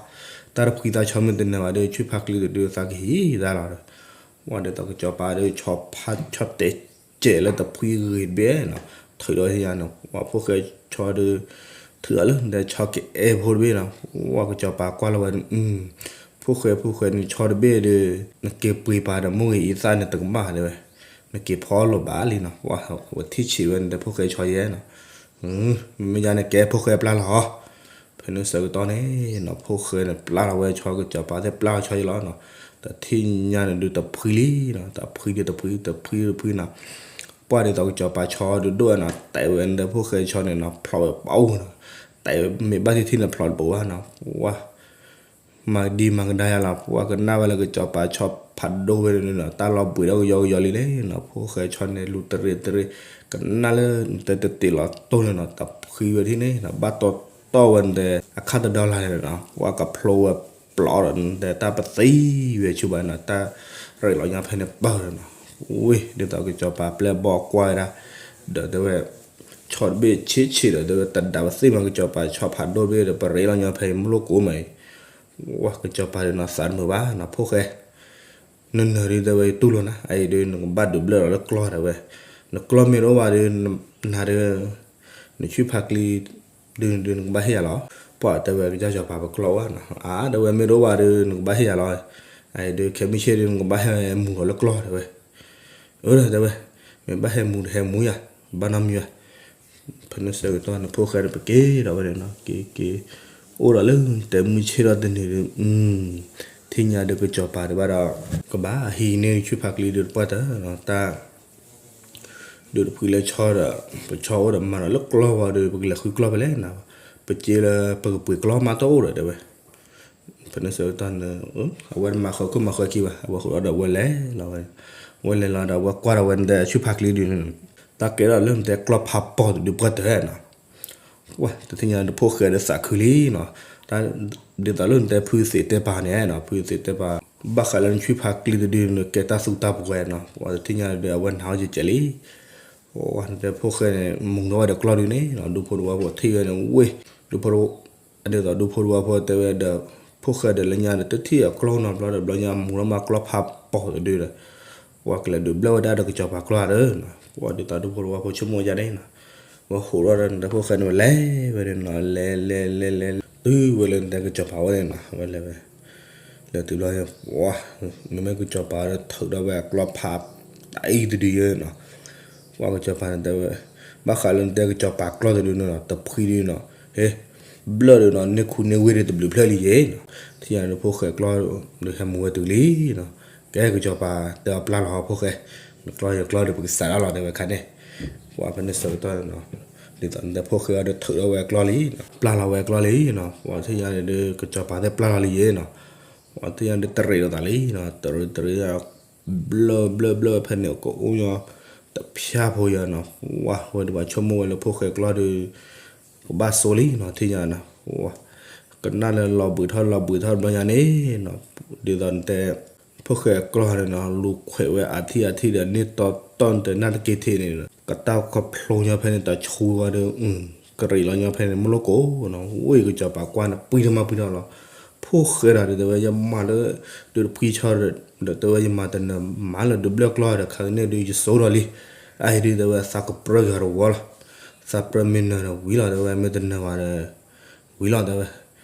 တၢ်တဖှံသးဆီမ့ၢ်တနၢၤဘၣ်ဒီး ဆူၣ်ဖးကျံတဒုသးကဟံးဒၣ်လီၤဒီး ပှၤဒ်သိးကစီၤပၤဒီး ဆီဖးဆီတဲာ်ကဲးလၢတဖှံဂ့ၤတဘ့ၣ်နီၤ, ထုးဒီးဟံၣ်ညါန့ၣ် ပှၤဖိၣ်ဃဲဆီဒီး ထုးအီၤလၢနတဲဆီကအဲၣ်ဖိတဘ့ၣ်နီၤ, ပှၤကစီၤပၤကွၢ်လီၤဝဲ ဖိၣ်ဃဲဖိၣ်ဃဲန့ၣ် ဆီတဘ့ၣ်ဒီး နက့ၤပှ့ၤပာ်ဒီးမိၢ်ဂ့ၤအံသၣ်န့ၣ်တကမၣ်တဲဝဲ, နက့ၤဖီလိာ်ဘၣ်လံနီၤ, ပှၤဝဲထံၣ်ဆံးဝဲန့ၣ်ဒီးဖိၣ်ဃဲဆီယဲနီၤ, မ့မ့ၢ်ယါန့ၣ်ကဲဖိၣ်ဃဲပျၢ်လီၤ ဖဲန့ၣ်ဆၢကတီၢ်န့ၣ်နီၤ ဖိၣ်ဃဲန့ၣ်ပျၢ်လီၤဝဲဆီ ကစီၤပၤသ့ၣ်ပျၢ်လီၤဆီယဲလီၤနီၤ, တထံၣ်ညါန့ၣ်ဒုးတဖှံလံနီၤ, တဖှံဒုးတဖှံ တဖှံတဖှံနီၤ, ပှၤဒ်သိးကစီၤပၤဆီဒုးဒိၣ်ဝဲနီၤ, တဲဝဲန့ၣ်ဒီးဖိၣ်ဃဲဆီန့ၣ်နီၤ ဖျိးဝဲပအိၣ်နီၤ, တဲဝဲမ့ၢ်ဘၣ်ထံထံန့ၣ်ဖျိးတပအိၣ်ဘၣ်နီၤ, ပှၤ မၤကဒံမၤကဒါယါလီၤ, ပှၤကနၣ်ဝဲလၢကစီၤပၤဆီဖးဒိၣ်ဝဲန့ၣ်နီၤ တၢ်လီၤဘှံးဒီးကယီကယီလံန့ၣ်နီၤ, ဖိၣ်ဃဲဆီန့ၣ်လူၤတရံးတရံး, ကနၣ်လၢနတဲတတ့ၢ်လီၤတိၢ်န့ၣ်နီၤ တဖှံဝဲထံၣ်န့ၣ်နီၤ, ဘၣ်တီတီဝဲနတဲ အခါတဒီလါန့ၣ်နီၤ ပှၤကဖျိဝဲပျီဒီး နတဲတၢ်ပသံဝဲဆူဘၣ်နီၤ, တၢ်ရ့းလီၤညါဖဲန့ၣ်ပၢၢ်ဒီးနီၤ, ဝ့ၢ် ဒ်သိးကစီၤပၤပျဲၢ်ဘီၣ်ကွၢ်ဝဲဒၣ်, ဒီးတဲဝဲ ဆီတဘ့ၣ်ဆံးဆံးဒီး တဲဝဲတဒၣ်ပသ့ၣ်မး ကစီၤပၤဆီဖးဒိၣ်တဘ့ၣ်ဒီး ပရ့းလီၤညါဖဲမုၢ်လိၣ်ကိးမးအံၤ, ဝဲကစီၤပၤဒီးနီၤ သးတမုာ်ဘၣ်နီၤ ဖိၣ်ဃဲ နနၢၤဒုးတဲဝဲတူၢ်လိာ်နၤ အအံၤဒုး နကဘၣ်ဒုးဘျၢၣ်ဒီးလၢကျီၢ်တဲဝဲ, နကျီၢ်မ့ၢ်တအိၣ်ဘၣ်ဒီး နၤဒီး နဆူၣ်ဖးကျံ ဒုးဒုးနကဘၣ်ဟ့ၣ်ယၤလီၤ, ပှၤတဲဝဲကစၢ်စီၤပၤပကျီၢ်ဝဲနီၤ, အါ တဲဝဲမ့ၢ်တအိၣ်ဘၣ်ဒီး နကဘၣ်ဟ့ၣ်ယၤလီၤ, အအံၤဒုး ခဲမုၢ်ဆ့ၣ်ဒုး နကဘၣ်ဟဲမူၤလီၤလၢကျီၢ်တဲဝဲ, အၢ တဲဝဲ, မ့ၢ်ဘၣ်ဟဲမူၤဒီးဟဲမူၤယၤ, ဘၣ်နီတမံၤဘၣ်, ဖဲန့ၣ်ဆၢကတီၢ်န့ၣ် ဖိၣ်ဃဲဒီးပက့ၤဒီးဝဲန့ၣ်နီၤ, က့ၤက့ၤ အိၣ်ဒီးလၢတဲမုၢ်ဆ့ၣ်ထီၣ်တနံၤဒီး ထံၣ်ညါဒီးကစီၤပၤဒုးဘၣ်ဒီး ကဘၣ်ဟံးန့ၢ်ဆူၣ်ဖးကျံဒုးတပှၢ်တၢၢ်နီၤ, တၢ် ဒုးတဖှံလၢဆီဒီး ပဆီအိၣ်ဒီးမၤဒီးလၢကျီၢ်ဝံၤဒီး ပကလဲၤဃုကျီၢ်ဖဲလဲၣ်နီၤ, ပစ့လၢပကပှ့ၤကျီၢ်မးတအိၣ်ဒီးတဲဝဲ, ဖဲန့ၣ်ဆၢကတီၢ်န့ၣ် အဝဲတမၤဃၢၤခိၣ်မၤဃၢၤခံဘၣ်, အဝဲဃုာ်ဒီးဝဲလဲၤလီၤဝဲ, ဝဲလဲၤလီၤဒီး ဝဲကွၢ်ဒီးဝဲနတဲဆူၣ်ဖးကျံဒုးန့ၣ်, တၢ်ကဲထီၣ်လၢနတဲကျီၢ်ဖးပိာ်တဒုးပှၢ်တၢၢ်နီၤ, ပှၤတထံၣ်ညါဒီးဖိၣ်ဃဲဒီးသးခုလံနီၤ, တၢ် ဒ်သိးလၢနတဲဖုသ့ၣ်တဲပာ်န့ၣ်နီၤ, ဖုသ့ၣ်တဲပာ် ဘၣ်ဃးလၢနဆူၣ်ဖးကျံတဒုန့ၣ် ကဲတၢ်သူတၢ်ပှဲၤနီၤ, ပှၤတထံၣ်ညါဒီးအဝဲနၤအီၣ်ကဲးကဲးလံ, ပှၤနတဲဖိၣ်ဃဲန့ၣ် မူၤထီၣ်ဝဲဒီးကျီၢ်ဒုးန့ၣ်နီၤ, ဒူဖိတဝီဖိထံၣ်ဝဲန့ၣ် ဝ့ၢ် ဒူဖိ ဒ်သိးဒူဖိတဝီဖိတဲဝဲဒီး ဖိၣ်ဃဲဒီးလၢညါဒီး တထံၣ်အကျီၢ်နီတဘျီဒီး ဘျီညါမူၤထီၣ်မးကျီၢ်ဖးပိာ်တဒုဒီး ပှၤကလဲၤဒုးဘျၢၣ်ဝဲဒၣ်ဒီးကစီၤပၤကျီၢ်ဧါဒီးနီၤ, ပှၤဒ်သိးဒူဖိတဝီဖိဆိကမိၣ်ယါန့ၣ်နီၤ, ဝဲဟူးထီၣ်ဒီးနတဲဖိၣ်ဃဲန့ၣ် ဝဲလဲၤဝဲန့ၣ်နီၤ, လဲၤလဲၤလဲၤလဲၤ တုၤဝဲလၢနတဲကစီၤပၤဝဲန့ၣ်နီၤ, ဝဲလဲၤဝဲ လဲၤတုၤဘျီ ပှၤ မ့မ့ၢ်ကစီၤပၤဒီးထုးထီၣ်ဝဲအကျီၢ်ဖး အံၤတဒုယဲနီၤ, ပှၤကစီၤပၤန့ၣ်တဲဝဲ ဘၣ်ဃးလၢနတဲကစီၤပၤကျီၢ်တဒုန့ၣ်နီၤ တဖှံဒုနီၤ, ဟဲ ဘျၢၣ်ဒုနီၤ န့ၢ်ခူန့ၢ်ဝ့ၢ်ဒီးတဘျုးဖျၢၣ်လံယဲနီၤ, ထံၣ်ညါဒီးဖိၣ်ဃဲကျီၢ်ဒီးဟဲမူၤဝဲတုၤလံနီၤ, ကဲကစီၤပၤတဲအီၤပျၢ်လီၤဟီဖိၣ်ဃဲ, နကျီၢ်ယကျီၢ်ဒီးပကစးဒၣ်လီၤတဲဝဲခါန့ၣ်, ပှၤဖဲန့ၣ်ဆၢကတီၢ်နီၤ, ဒ်သိးနတဲဖိၣ်ဃဲအီၤဒီးထုးထီၣ်ဝဲအကျီၢ်လံနီၤ, ပျၢ်လီၤဝဲအကျီၢ်လံနီၤ, ပှၤထံၣ်ညါန့ၣ်ဒီးကစီၤပၤသ့ၣ်ပျၢ်လီၤလံယဲနီၤ, ပှၤထံၣ်ညါဒီးတရံးလိာ်သးလံနီၤ, တရံးတရံး ဘျၢၣ်ဘျၢၣ်ဘျၢၣ်ဖဲန့ၣ် ကအိၣ်ညီတဖၠၣ်ဖိယၤနီၤ, ဝဲဝဲဒုးပှၤဆိကမိၣ်ဝဲလၢဖိၣ်ဃဲကျီၢ်ဒီး ကဘၣ်စိလံနီၤ, ထံၣ်ညါနီၤ, ဝဲ ကနၣ်လၢလီၤဘှံးထီၣ်လီၤဘှံးထီၣ်ဘျီညါန့ၣ်နီၤ, ဒ်သိးနတဲ ဖိၣ်ဃဲအကျီၢ်န့ၣ်နီၤ လူၤခွဲးဝဲအထံၣ်အထံၣ်ဒီး န့ၢ်တီတီၢ်နတဲနၢ်တက့ၢ်ထံးန့ၣ် ကတၢ်ကဖျိညီဖဲန့ၣ် တၢ်ဆူဝဲဒီး ကရံးလီၤညီဖဲန့ၣ် မ့ၢ်လိၣ်ကိးနီၤ, ဝ့ၢ်ကစီၤပၤကွၢ်န့ၣ် ပှံထီၣ်မးပှံထီၣ်လီၤ. ဖိၣ်ဃဲဒီး ဒ်သိးဝဲယမၤလၢ ဒုးတပှံၤဆီဒီး တဲဝဲယမၤတနၢၤမၤလၢဒုးဘျၢၣ်ကျီၢ်ဒီး ခါကန့ၣ်ဒုးယစိဒီးလံ. အအံၤဒုးတဲဝဲသးကပြၢက့ၤအီၤတဝီလီၤ. သးပြၢမ့ၢ်နၢၤဒီးဝံၤလီၤ တဲဝဲမ့ၢ်တနၢၤဘၣ်ဒီး ဝံၤလီၤတဲဝဲ.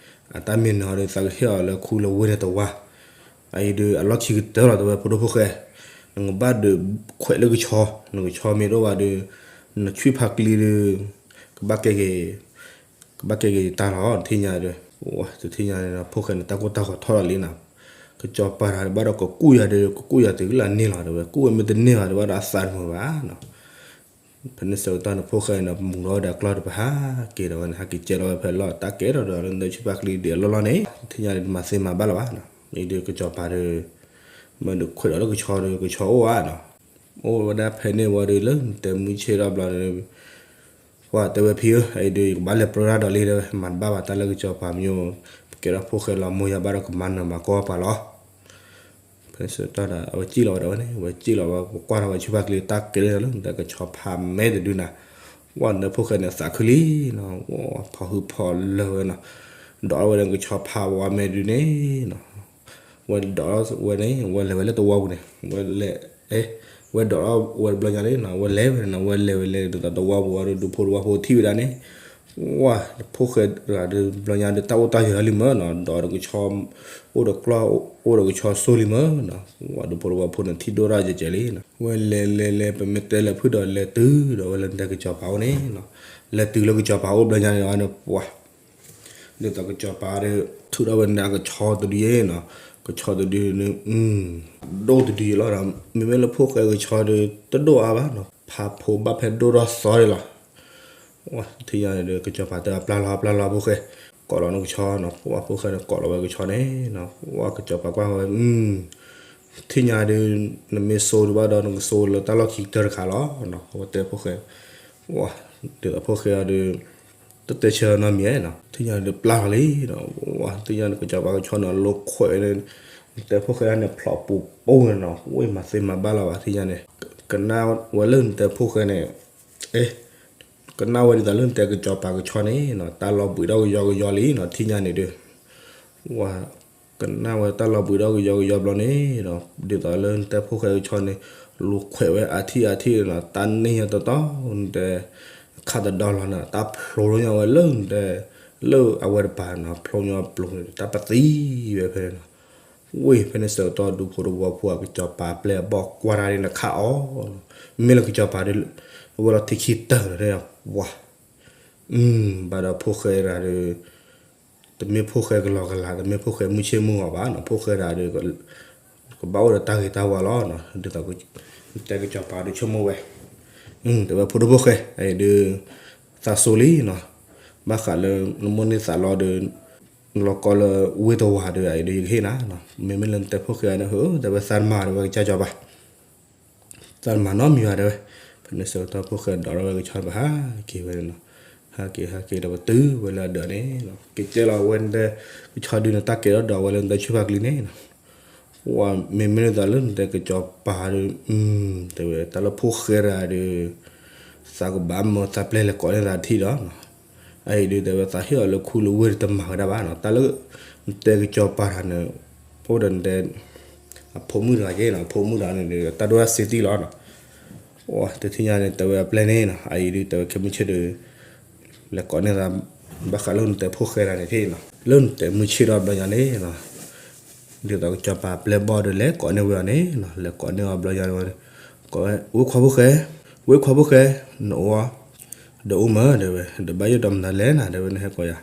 အတၢ်မ့ၢ်နၢၤဒီး သးကဟ့ၣ်အီၤလၢခူလၢဝ့ၢ်န့ၣ်တဝါ. အအံၤဒုး အလီၢ်ခံကတၢၢ်လီၤ တဲဝဲ ဖိဒိၣ်ဖိၣ်ဃဲ, နကဘၣ်ဒုးခွဲးလၢကဆီ, နကဆီမ့ၢ်တအိၣ်ဘၣ်ဒီး နဆွံၣ်ဖးကျံဒီး ကဘၣ်ကဲက့ၤ ကဘၣ်ကဲက့ၤတၢ်လီၤ နထံၣ်ညါဒီး, တထံၣ်ညါန့ၣ် ဖိၣ်ဃဲန့ၣ် တၢ်ကိၢ်တၢ်ဂီၤထီၣ်လီၤလံနီၤ. ကစီၤပၤတဂၤဒီးဘၣ်ဒီးကကူၣ်ယၤဒီး ကကူၣ်ယၤတုၤလၢအန့ၢ်လီၤ တဲဝဲ, ကူၣ်ဝဲမ့ၢ်တန့ၢ်ဘၣ်ဒီး ဘၣ်ဒီးအသးတမုာ်ဘၣ်နီၤ. ဖဲန့ၣ်ဆၢကတီၢ်န့ၣ် ဖိၣ်ဃဲန့ၣ် မူၤထီၣ်ဝဲဒီးအကျီၢ်တပၤ ဟးက့ၤဒီးဝဲန့ၣ် ဟဲက့ၤကဲထီၣ်ဝဲဖဲလီၢ် တၢ်ကဲထီၣ်ဒီးလၢနတဲဆူၣ်ဖးကျံဒံးအလီၢ်လီၢ်န့ၣ် ထံၣ်ညါဒီး တမၤသ့မၤဘၣ်လၢၤဘၣ်နီၤ. အံၤဒုးကစီၤပၤဒီး မ့ၢ်ဒုးခွဲးဒီးလၢကဆီဒီး ကဆီအိၣ်ဧါနီၤ. အိၣ်ဝဲဒၣ်ဖဲန့ၣ်ဝံၤဒီး လၢနတဲမုၢ်ဆ့ၣ်ထီၣ်ဘျီန့ၣ် ပှၤတဲဝဲဖံဧၢ, အအံၤဒုး ယကဘၣ်လဲၤပြၢတၢ်ဒီးလံ တဲဝဲ, မၤတဘၣ်ဘၣ်တၢ်လၢကစီၤပၤမညိ, ပကဲထီၣ်ဖိၣ်ဃဲလီၤမိၢ်ယၤဘၣ်ဒီးကမၤနၢၤမၤကီၢ်ပှၤလီၤ. ဖဲန့ၣ်ဆၢကတီၢ်ဒီး အဝဲစံၣ်လီၤဝဲဒီးဝဲန့ၣ် အဝဲစံၣ်လီၤဝဲ ပကွၢ်ထီၣ်ဝဲဆူၣ်ဖးကျံ တၢ်ကဲထီၣ်လၢနတဲကဆီဖးမဲာ်တဒုနၤ, ဝဲနတဲဖိၣ်ဃဲန့ၣ် သးခုလံနီၤ, ဝဲဖီၣ်ဟုၣ်ဖီၣ်လၢာ်ဝဲနီၤ, ဒိးထီၣ်ဝဲဒီးကဆီဖးဝဲမဲာ်ဒုန့ၣ်နီၤ ဝဲဒိးထီၣ်ဝဲန့ၣ် ဝဲလဲၤဝဲလၢတဝီပူၤန့ၣ် ဝဲလဲၤ, ဝဲဒိးထီၣ်ဝဲတဘျီညါန့ၣ်နီၤ ဝဲလဲၤဝဲန့ၣ် ဝဲလဲၤဝဲလဲၤဒ်သိးတဝီပူၤဝံၤဒီး ဒူဖိတဝီဖိထံၣ်ဝဲဒၣ်န့ၣ်, ဝဲဖိၣ်ဃဲတဂၤဒီး တဘျီညါဒီး တၢ်အိၣ်တၢ်ယၢၤလံမၢ်နီၤ, ဒိးဒီးကဆီ အိၣ်ဒီးကျီၢ် အိၣ်ဒီးကဆီစိလံမၢ်နီၤ, ဝဲဒူဖိတဝီဖိန့ၣ် ထံၣ်ဒိၣ်ထီၣ်ယဲၢ်ကဲးလံနီၤ, ဝဲလဲၤလဲၤလဲၤ ပမ့ၢ်တဲလဲၤဖုၣ်ဒီးလဲၤတုၤဒီး ဝဲလၢနတဲကစီၤပၤအိၣ်န့ၣ်နီၤ, လဲၤတုၤလၢကစီၤပၤအိၣ်ဘျီညါန့ၣ် အဝဲန့ၣ်ပှၤ ဒ်သိးကစီၤပၤဒီး ထုးထီၣ်ဝဲန့ၣ်အကဆီတဒုယဲနီၤ, ကဆီတဒုန့ၣ် ဒိၣ်တဒုယဲလီၤဒီး မ့မ့ၢ်လၢဖိၣ်ဃဲကဆီဒီး တဒိၣ်အါဘၣ်နီၤ, ဖးဖိဘၣ်ဖဲဒိၣ်ထီၣ်သီန့ၣ်လီၤ. ဝဲထံၣ်ညါန့ၣ်ဒီး ကစီၤပၤတဲအပျၢ်လီၤ ပျၢ်လီၤဖိၣ်ဃဲ, ကိးလီၤနကဆီနီၤ, ဝဲဖိၣ်ဃဲန့ၣ် ကိးလီၤဝဲကဆီန့ၣ်နီၤ, ဝဲကစီၤပၤကွၢ်ဃီဝဲ ထံၣ်ညါဒီး နမ့ၢ်စိဒံးဘၣ်ဒီး နကစိလၢတၢ်လီၢ်ခံကတၢၢ်တခါလီၤ. အဝဲတဲဖိၣ်ဃဲ, ဝဲ ဒ်သိးဖိၣ်ဃဲအီၤဒီး တတဲဆၢနီတမံၤနီၤ, ထံၣ်ညါဒီးပျၢ်လီၤလံနီၤ, ဝဲထံၣ်ညါန့ၣ် ကစီၤပၤကဆီန့ၣ် လိာ်ခွဲးဝဲန့ၣ်, နတဲဖိၣ်ဃဲန့ၣ် ဖျိးပူၤပူၤန့ၣ်နီၤ, ဝဲမၤသ့မၤဘၣ်လီၤဘၣ် ထံၣ်ညါန့ၣ်, ကနၣ်ဝဲလၢနတဲဖိၣ်ဃဲန့ၣ်, အ့ ကနၣ်ဝဲဒ်သိးလၢနတဲကစီၤပၤကဆီန့ၣ်နီၤ, တၢ်လီၤဘှံးထီၣ်ကယီကယီလံနီၤ, ထံၣ်ညါန့ၣ်ဒီး ဝဲ ကနၣ်ဝဲတၢ်လီၤဘှံးထီၣ်ကယီကယီဘျီန့ၣ်နီၤ, ဒ်သိးလၢနတဲဖိၣ်ဃဲကဆီန့ၣ် လိာ်ခွဲးဝဲအထံၣ်အထံၣ်နီၤ, တၢ်န့ၢ်ညါတီတီ နတဲ ခးတဒီလီၤနီၤ, တၢ်ဖျိညီဝဲလၢနတဲ လၢအဝဲတပၤနီၤ, ဖျိညီပျိၤန့ၣ် တၢ်ပသံဝဲဖဲန့ၣ်နီၤ. ဝ့ၢ်ဖဲန့ၣ်ဆၢကတီၢ် ဒူဖိတဝီဖိ အကစီၤပၤပျဲၢ်အဘီၣ်ကွၢ်တၢ်န့ၣ် နခးအီၤ, မ့ၢ်လၢကစီၤပၤဒီး အဝဲလီၤထံခံတၢၢ်န့ၣ် ဝါ ဘၣ်ဒီးဖိၣ်ဃဲတဂၤဒီး တမ့ၢ်ဖိၣ်ဃဲကလီကလီ, တမ့ၢ်ဖိၣ်ဃဲမုၢ်ဆ့ၣ်မုၢ်ဂီၤဘၣ်နီၤ, ဖိၣ်ဃဲတဂၤဒီး ကဘၣ်အိၣ်ဒီးတၢ်ဂ့ၤတၢ်ဝါလီၤနီၤ, ဒ်သိး တဲကစီၤပၤဒီးဆိကမိၣ်ဝဲ, တဲဝဲဖိဒိၣ်ဖိၣ်ဃဲ အံၤဒီး သးစိလံနီၤ, ဘၣ်ဃးလၢ နမိၣ်န့ၢ်သးလီဒီး နလီၤကီလၢဝ့ၢ်တဝၤဒီး အံၤဒီးယကဟ့ၣ်နၤနီၤ, မ့မ့ၢ်လၢနတဲဖိၣ်ဃဲန့ၣ် တဲဝဲသးတမၤဒီးဝဲကစၢ်စီၤပၤ သးတမၤနီတမံၤဘၣ်တဲဝဲ, ဖဲန့ၣ်ဆၢကတီၢ်ဖိၣ်ဃဲဒိးထီၣ်ဝဲကဆီတပၤ ဟးက့ၤဝဲန့ၣ်နီၤ, ဟးက့ၤဟးက့ၤဒီးပတုာ်ဝဲလၢအဒၢးန့ၣ်နီၤ, ကကဲလီၤဝဲနတဲ ကဆီဒုးနတၢ်ကဲထီၣ်ဒီးဝဲလၢနတဲဆူၣ်ဖးကျံန့ၣ်နီၤ, ဝဲမ့မ့ၢ်လၢသးလၢနတဲကစီၤပၤဒီး တဲဝဲတၢ်လၢဖိၣ်ဃဲတဂၤဒီး သးကဘၣ်မၢသးပျဲၢ်လဲၤကိးန့ၢ်သးထံၣ်ဒီး အအံၤဒုးတဲဝဲ သးဟ့ၣ်အီၤလၢခူလၢဝ့ၢ်တမၤဝဲဒၣ်ဘၣ်နီၤ, တၢ်လၢ နတဲကစီၤပၤတဂၤန့ၣ် အိၣ်ဒီးနတဲ အဖိမုၣ်တဂၤက့နီၤ, အဖိမုၣ်တဂၤန့ၣ်ဒီး တၢ်ဒိၣ်တၢ်စ့တံၢ်လီၤနီၤ, တထံၣ်ညါန့ၣ် တဲဝဲအပျဲၢ်န့ၣ်နီၤ, အအံၤဒုးတဲဝဲခဲမုၢ်ဆ့ၣ်ဒီး လဲၤကိးန့ၢ်သး ဘၣ်ဃးလၢနတဲဖိၣ်ဃဲတဂၤန့ၣ်ထံၣ်နီၤ, လၢနတဲမုၢ်ဆ့ၣ်ထီၣ်ဘျီညါန့ၣ်နီၤ ဒ်သိးကစီၤပၤပျဲၢ်ဘီၣ်ဒီး လဲၤကိးန့ၢ်ဝဲအီၤန့ၣ်နီၤ, လဲၤကိးန့ၢ်အီၤဘျီညါန့ၣ်ဝဲ ကိးဝဲ ဝ့ၢ်ခွါဖိၣ်ဃဲ, ဝ့ၢ်ခွါဖိၣ်ဃဲ, နအိၣ် ဒီးအိၣ်မၢ တဲဝဲ, ဒီးဘၣ်ယိၣ်ဒီးမနုၤလဲၣ်နၤ တဲဝဲ, နဟဲကိးယၤ,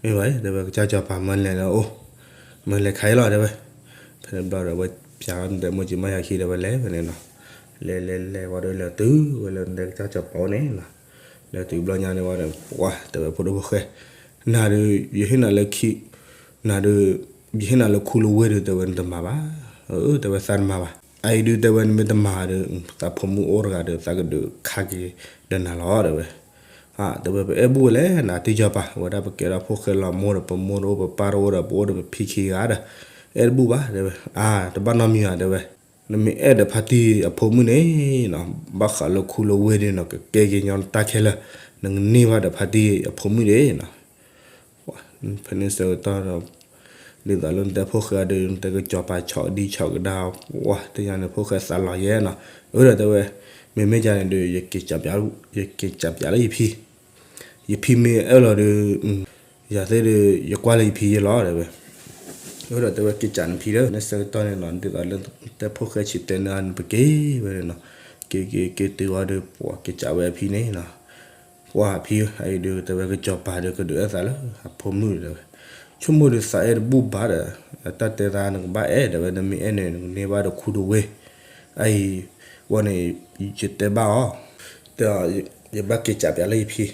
မ့ၢ်ဘၣ် တဲဝဲ, ကစၢ်စီၤပၤမၢလဲၤလၢအိၣ်, မၢလဲၤခါအံၤလီၤ တဲဝဲ, ဖဲန့ၣ်ဘျီဒီး ဝဲပၠးလီၤနတဲမိၢ်ကၠံမါယၤခံဒီး ဝဲလဲၤဖဲန့ၣ်နီၤ, လဲၤလဲၤလဲၤဝံၤဒီး လဲၤတုၤဝဲလၢနတဲကစၢ်စီၤပၤအိၣ်န့ၣ်နီၤ, လဲၤတုၤဘျီညါန့ၣ်ဝဲဒီး ပှၤ တဲဝဲဖိဒိၣ်ဖိၣ်ဃဲ, နၤဒီး ယဟ့ၣ်နၤလၢခံ နၤဒီး ယဟ့ၣ်နၤလၢခူလၢဝ့ၢ်ဒီး တဲဝဲ နတမၤဘၣ်, တဲဝဲ သးတမၤဘၣ်, အအံၤဒုး တဲဝဲ နမ့ၢ်တမၤဒီး သးဖိမုၣ်အိၣ်တဂၤဒီး သးကဒုးခးက့ၤဒီးနၤလီၤ တဲဝဲ, တဲဝဲပအဲၣ်ဘူၣ်ဝဲလဲၣ်နၤ တံၢ်စီၤပၤ, ဝဲဒၣ်ပကဲထီၣ်ဖိၣ်ဃဲလီၤမိၢ်ဒီး ပမိၢ်တအိၣ် ပပၢ်တအိၣ်ဒီး ပအိၣ်ဒီးပဖံခံဂၤဒီး အဲၣ်တဘူၣ်ဘၣ် တဲဝဲ. အါ တဘၣ်နီတမံၤဘၣ် တဲဝဲ, နမ့ၢ်အဲၣ်ဒီးဖါတံၢ်အဖိမုၣ်န့ၣ်နီၤ ဘၣ်ဃးလၢခူလၢဝ့ၢ်ဒၣ်နီၤ ကကဲက့ၤညီနတၢ်ခဲလၢာ်, နကန့ၢ်ဘၣ်ဒီးဖါတံၢ်အဖိမုၣ်ဒၣ်နီၤ. ဖဲန့ၣ်ဆၢကတီၢ်ဒီး ဒ်သိးလၢနတဲဖိၣ်ဃဲဒီး နတဲကစီၤပၤဆီၣ်ဒံဆီၣ်ကဒါ, ပှၤသ့ၣ်ညါန့ၣ် ဖိၣ်ဃဲသးလီၤယဲနီၤ. အၢ ဒီးတဲဝဲ, မ့မ့ၢ်ဒ်န့ၣ်ဒီး ယက့ၤစးပၠး, ယက့ၤစးပၠးလၢယဖံ, ယဖံမ့ၢ်အၢၣ်လီၤဒီး ယၤသ့ၣ်ဒီး ယကွၢ်လၢယဖံယဲလီၤ တဲဝဲ. အၢ ဒီးတဲဝဲ က့ၤစးနဖံဒီး န့ၣ်ဆၢကတီၢ်န့ၣ်နီၤ ဒ်သိးလၢတဲဖိၣ်ဃဲဆံးတဲန့ၢ်အီၤန့ၣ် ပက့ၤဝဲန့ၣ်နီၤ. က့ၤက့ၤက့ၤတုၤအီၤဒီး ပှၤက့ၤစးဝဲအဖံန့ၣ်နီၤ. ပှၤဖံအံၤဒီး တဲဝဲကစီၤပၤဒီး ကဒုးအၢသးလၢအဖိမုၣ်တဲဝဲ, ဆိကမိၣ်ဒီးသးအဲၣ်တဘူၣ်ဘၣ်ဒီး တၢ်တဲသးနကဘၣ်အဲၣ် တဲဝဲ, နမ့ၢ်အဲၣ်န့ၣ် နကန့ၢ်ဘၣ်ဒီးခူတဝ့ၢ်, အအံၤ ဝဲန့ၣ် ယတဲဘၣ်အီၤ, တဲအီၤ ယဘၣ်က့ၤစးပၠးလၢယဖံ,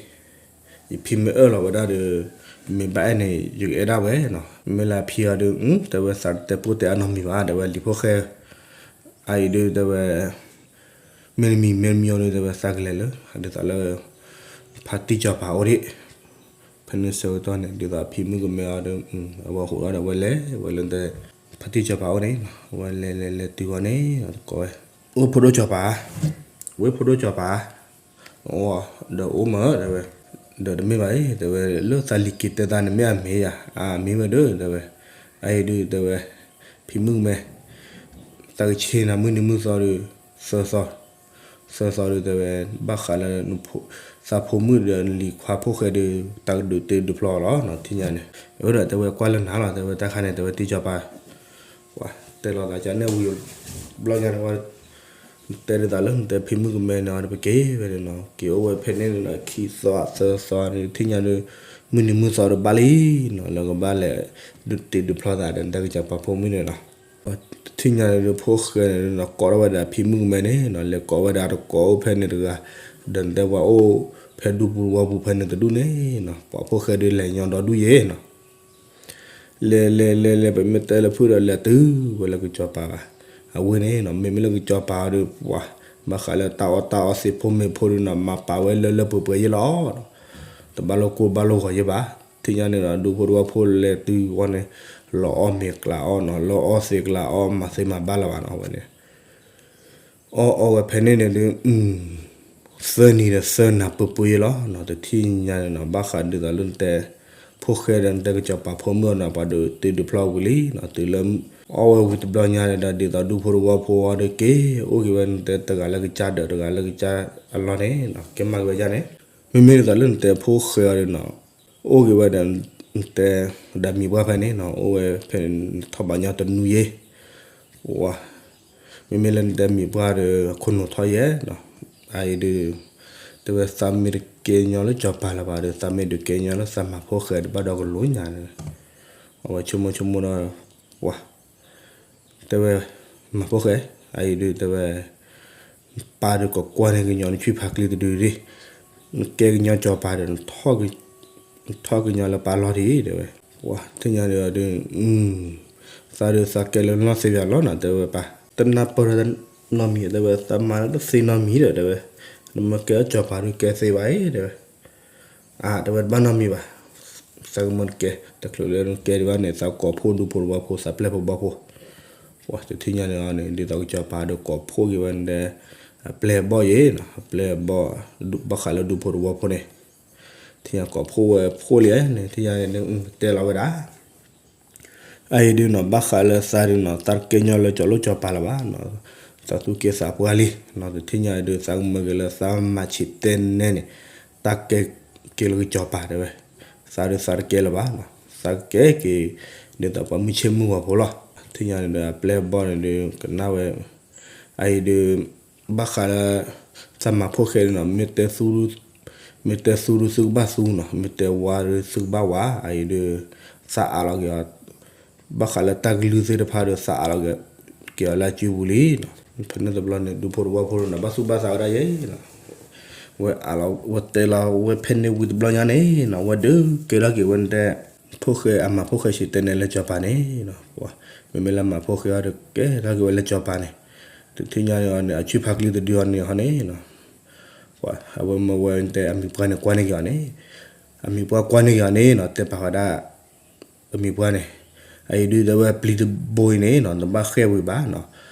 ယဖံမ့ၢ်အၢၣ်လီၤဝဲဒၣ်ဒီး မ့ၢ်ဘၣ်အဲၣ်န့ၣ် ယကအဲၣ်ဒၣ်ဝဲနီၤ. မ့ၢ်လၢအဖံအီၤဒီး တဲဝဲသးတဲပိၢ်တဲအါနီတမံၤဘၣ် တဲဝဲ လံၤဖိၣ်ဃဲ အအံၤဒီးတဲဝဲ မ့ၢ်တမံၤမ့ၢ်တမံၤအီၤဒီး တဲဝဲသးကလဲၤလၢ ဒ်သိးလၢ ဖါတံၢ်စီၤပၤအိၣ်ဒံး, ဖဲန့ၣ်ဆၢကတီၢ်န့ၣ် ဒ်သိးဖံမုၣ်ကမဲအီၤဒီး အဝဲဟိးဒီးဝဲလဲၤဝဲလၢ ဖါတံၢ်စီၤပၤအိၣ်န့ၣ်, ဝဲလဲၤလဲၤလဲၤတုၤအီၤန့ၣ် ကိးဝဲ, အိၣ်ဖိဒိၣ်စီၤပၤ, ဝ့ၢ်ဖိဒိၣ်စီၤပၤ, အိၣ်ဒီးအိၣ်မး တဲဝဲ, ဒီးတမ့ၢ်ဘၣ်အံၤ တဲဝဲ လၢသးလံၤက့ၤတဲသးန့ၣ်မ့ၢ်အမ့ၢ်ယၤ, အမ့ၢ်ဝဲဒီး တဲဝဲ, အအံၤဒုး တဲဝဲ ဖံမုၣ်ကမဲ သးကဆ့ၣ်နၤမုၢ်နံၤမုၢ်သီဒီး သၢသီ, သၢသီဒီး တဲဝဲ ဘၣ်ဃးလၢ သးဖိမုၣ်ဒီးနလံၤခွါဖိၣ်ဃဲဒီး တၢ်ကဒုးတ့ဒုးဖျီလီၤနီၤ ထံၣ်ညါန့ၣ်, အဝဲဒီးတဲဝဲ ကွၢ်လၢနၤလီၤ တဲဝဲ တၢ်ခါန့ၣ် တဲဝဲ တံၢ်စီၤပၤ ပှၤတဲလီၤသးကန့ၣ်ဝံၤ ဘျီညါန့ၣ် တဲဒ်သိးလၢနတဲဖံမုၣ်ကမဲန့ၣ်ဒီး ပက့ၤဝဲန့ၣ်နီၤ, က့ၤအိၣ်ဝဲဖဲန့ၣ်န့ၣ်ဒီး ခံသီသၢသီန့ၣ် ထံၣ်ညါဒီး မုၢ်နံၤမုၢ်သီဒီးဘၣ်လံနီၤ, လၢကဘၣ်လဲၤ ဒုးတ့ဒုးဖျီသးဒီး နတၢ်ကစီၤပၤဖိမုၣ်န့ၣ်နီၤ, ထံၣ်ညါဒီး ဖိၣ်ဃဲန့ၣ်နီၤ ကိးထီၣ်ဝဲဒၣ်ဖံမုၣ်ကမဲန့ၣ်နီၤ, လဲၤကိးဝဲဒၣ်တကိးအိၣ်ဖဲန့ၣ်တဂၤ, ဒီးနတဲပှၤအိၣ်ဖဲဒူပူၤတဝီပူၤဖဲန့ၣ်တဒူၣ်န့ၣ်နီၤ, ပှၤဖိၣ်ဃဲဒီးလဲၤညီဒီဒူၣ်ယဲနီၤ လဲၤလဲၤလဲၤလဲၤ ပမ့ၢ်တဲလၢဖုၣ်ဒီးလဲၤတုၤဝဲလၢကစီၤပၤဘၣ်, အဝဲန့ၣ်နီၤ မ့မ့ၢ်လၢကစီၤပၤဒီး ပှၤ ဘၣ်ဃးလၢတၢ်အီၣ်တၢ်အီသ့ၣ်ဖိမ့ၢ်ဖိဒီးနီၤ မၤပာ်ဝဲလၢလၢပှဲၤပှဲၤယဲလီၤ, တဘၣ်လိာ်ကိၢ်ဘၣ်လိာ်ဂီၤယဲဘၣ်, ထံၣ်ညါန့ၣ်ဒီး ဒူဖိတဝီဖိလဲၤတုၤဝဲန့ၣ် လီၤအီၣ်မ့ၤကျးအီၣ်နီၤ လီၤအီၣ်သ့ကျးအီၣ် မၤသ့မၤဘၣ်လၢၤဘၣ်နီၤ အဝဲန့ၣ် အီၣ်အီၣ်ဝဲဖဲန့ၣ်န့ၣ်ဒီး သၢနံၤဒီးသၢနၤပှဲၤပှဲၤယဲလီၤနီၤ, တထံၣ်ညါန့ၣ်နီၤ ဘၣ်ဃးဒ်သိးလၢနတဲ ဖိၣ်ဃဲဒီးနတဲကစီၤပၤဖိမုၣ်အီၤနီၤ ပှၤဒုးတ့ဒုးဖျီဝံၤလံနီၤ, တုၤလၢ အီၣ်ဝဲဝံၤတဘျီညါန့ၣ်ဒီး ဒ်သိးဒူဖိတဝီဖိအီၤဒီးက့ၤ အိၣ်က့ၤဝဲနတဲတဂၤလၢကစၢ်ဒီးတဂၤလၢကစၢ်အလီၢ်န့ၣ်နီၤ ကဲမၤက့ၤဝဲဒ်န့ၣ်, မ့မ့ၢ်ဒ်သိးလၢနတဲဖိၣ်ဃဲအီၤဒီးနီၤ အိၣ်က့ၤဝဲဒီး နတဲ ဒီးမံၤပှၢ်ဖဲန့ၣ်နီၤ အိၣ်ဝဲဖဲန့ၣ်ထီၣ်ဘးညီတနွံယဲ ဝါ မ့မ့ၢ်လၢနတဲမံၤပှၢ်ဒီး အခိၣ်နူာ်ထီၣ်ယဲနီၤ, အအံၤဒီး တဲဝဲသးမ့ၢ်တကဲညီလၢစီၤပၤလၢၤဘၣ်ဒီး သးမ့ၢ်ဒုးကဲညီလၢသးမၤဖိၣ်ဃဲတဘၣ်ဒီကလူးညါန့ၣ်, အဝဲဆိကမိၣ်ဆိကမိၣ်ဒီး ဝါ တဲဝဲ မၤဖိၣ်ဃဲ အအံၤဒုးတဲဝဲ ပၢ်ဒီးကကွၢ်န့ၢ်ကညီနဆွံၣ်ဖးကျံတဒုဒၣ်, နကဲကညီစီၤပၤဒီး နထီၣ်ကညီလၢပၢ်လီၢ်ဒံး တဲဝဲ, ပှၤထံၣ်ညါဒီး သးဒီးသးကဲလၢနီၢ်သ့ၣ်ယၤလီၤနီၤ တဲဝဲပၢ်, တနၢ်ပၢၢ်တၢ်နီတမံၤ တဲဝဲ သးမၤလၢတသ့နီတမံၤဒီး တဲဝဲ, နမ့ၢ်ကဲအီၣ်စီၤပၤဒီးကဲသ့ဘၣ်အံၤ တဲဝဲ အါ တဲဝဲတဘၣ်နီတမံၤဘၣ်, သးကမ့ၢ်တကဲ တချုးလၢနကဲဒံးဘၣ်န့ၣ် သးကိးဖှိၣ်ဒူဖိတဝီဖိ သးပျဲၢ်ဖိဘီၣ်ဖိ, ပှၤတထံၣ်ညါန့ၣ်န့ၣ် ဒ်သိးကစီၤပၤဒီးကိးဖှိၣ်က့ၤဝဲန့ၣ် အပျဲၢ်အဘီၣ်ယဲနီၤ အပျဲၢ်အဘီၣ် ဘၣ်ဃးလၢဒူဖိတဝီဖိန့ၣ်, ထံၣ်ညါကိးဖှိၣ်ဝဲဖှိၣ်လံန့ၣ် ထံၣ်ညါန့ၣ် တဲလီၤဝဲဒၣ် အအံၤဒုးနီၤ ဘၣ်ဃးလၢသးဒုးနီၤ သးတကဲညီလၢကၠီလိၣ်ကၠီပၤလၢၤဘၣ်နီၤ, သးသူၣ်က့သးပှၢ်လံနီၤ, တထံၣ်ညါဒုး သးကမၢက့ၤလၢသးမၤဆံးတဲနဲန့ၣ် တၢ်ကဲက့ၤလၢကၠီပၤတဲဝဲ, သးဒုးသးတကဲလၢၤဘၣ်နီၤ, သးကကဲက့ၤ ဒ်သိးပှၤမုၢ်ဆ့ၣ်မုၢ်ဂီၤဖိလီၤ, ထံၣ်ညါန့ၣ်ဒီး အပျဲၢ်အဘီၣ်န့ၣ်ဒုး ကနၣ်ဝဲ အအံၤဒုး ဘၣ်ဃးလၢ သးမၤဖိၣ်ဃဲဒုးနီၤ မ့ၢ်တဲသူ မ့ၢ်တဲသူဒုးသုကဘၣ်သူနီၤ, မ့ၢ်တဲဝါဒုးသုကဘၣ်ဝါ, အအံၤဒုး သးအးလီၤက့ၤအီၤ ဘၣ်ဃးလၢတၢ်ကလုၢ်သ့ၣ်တဖၣ်ဒီး သးအးလီၤက့ၤအီၤလၢအစုပူၤလံနီၤ, ဖဲန့ၣ်တဘျီန့ၣ် ဒူဖိတဝီဖိဒုးနီၤ ဘၣ်သူၣ်ဘၣ်သးဝဲဒၣ်ယဲနီၤ, ဝဲအးလီၤ ဝဲတဲလီၤဝဲဖဲန့ၣ်ဝံၤတဘျီညါန့ၣ်နီၤ ဝဲဒုးကဲထီၣ်က့ၤဝဲန့ၣ်တဲ ဖိၣ်ဃဲ အမၤဖိၣ်ဃဲဆံးတဲနဲလၢကၠီပၤန့ၣ်နီၤ, မ့မ့ၢ်လၢမၤဖိၣ်ဃဲအီၤဒီးကဲထီၣ်က့ၤဝဲလၢကၠီပၤန့ၣ်, တထံၣ်ညါန့ၣ်အီၤန့ၣ် အဆွံၣ်ဖးကျံတဒုအီၤန့ၣ်ဟီန့ၣ်နီၤ အဝဲမ့ၢ်ဝဲတဲအမံၤပှၢ်န့ၣ်ကွၢ်န့ၢ်က့ၤအီၤန့ၣ်, အမံၤပှၢ်ကွၢ်န့ၢ်က့ၤအီၤန့ၣ်နီၤ တဲပာ်ဝဲဒၣ် အမံၤပှၢ်န့ၣ်, အအံၤဒုးတဲဝဲပျံၤတဘိအံၤန့ၣ်နီၤ နဘၣ်ဃဲၣ်ဝံၤဘၣ်နီၤ,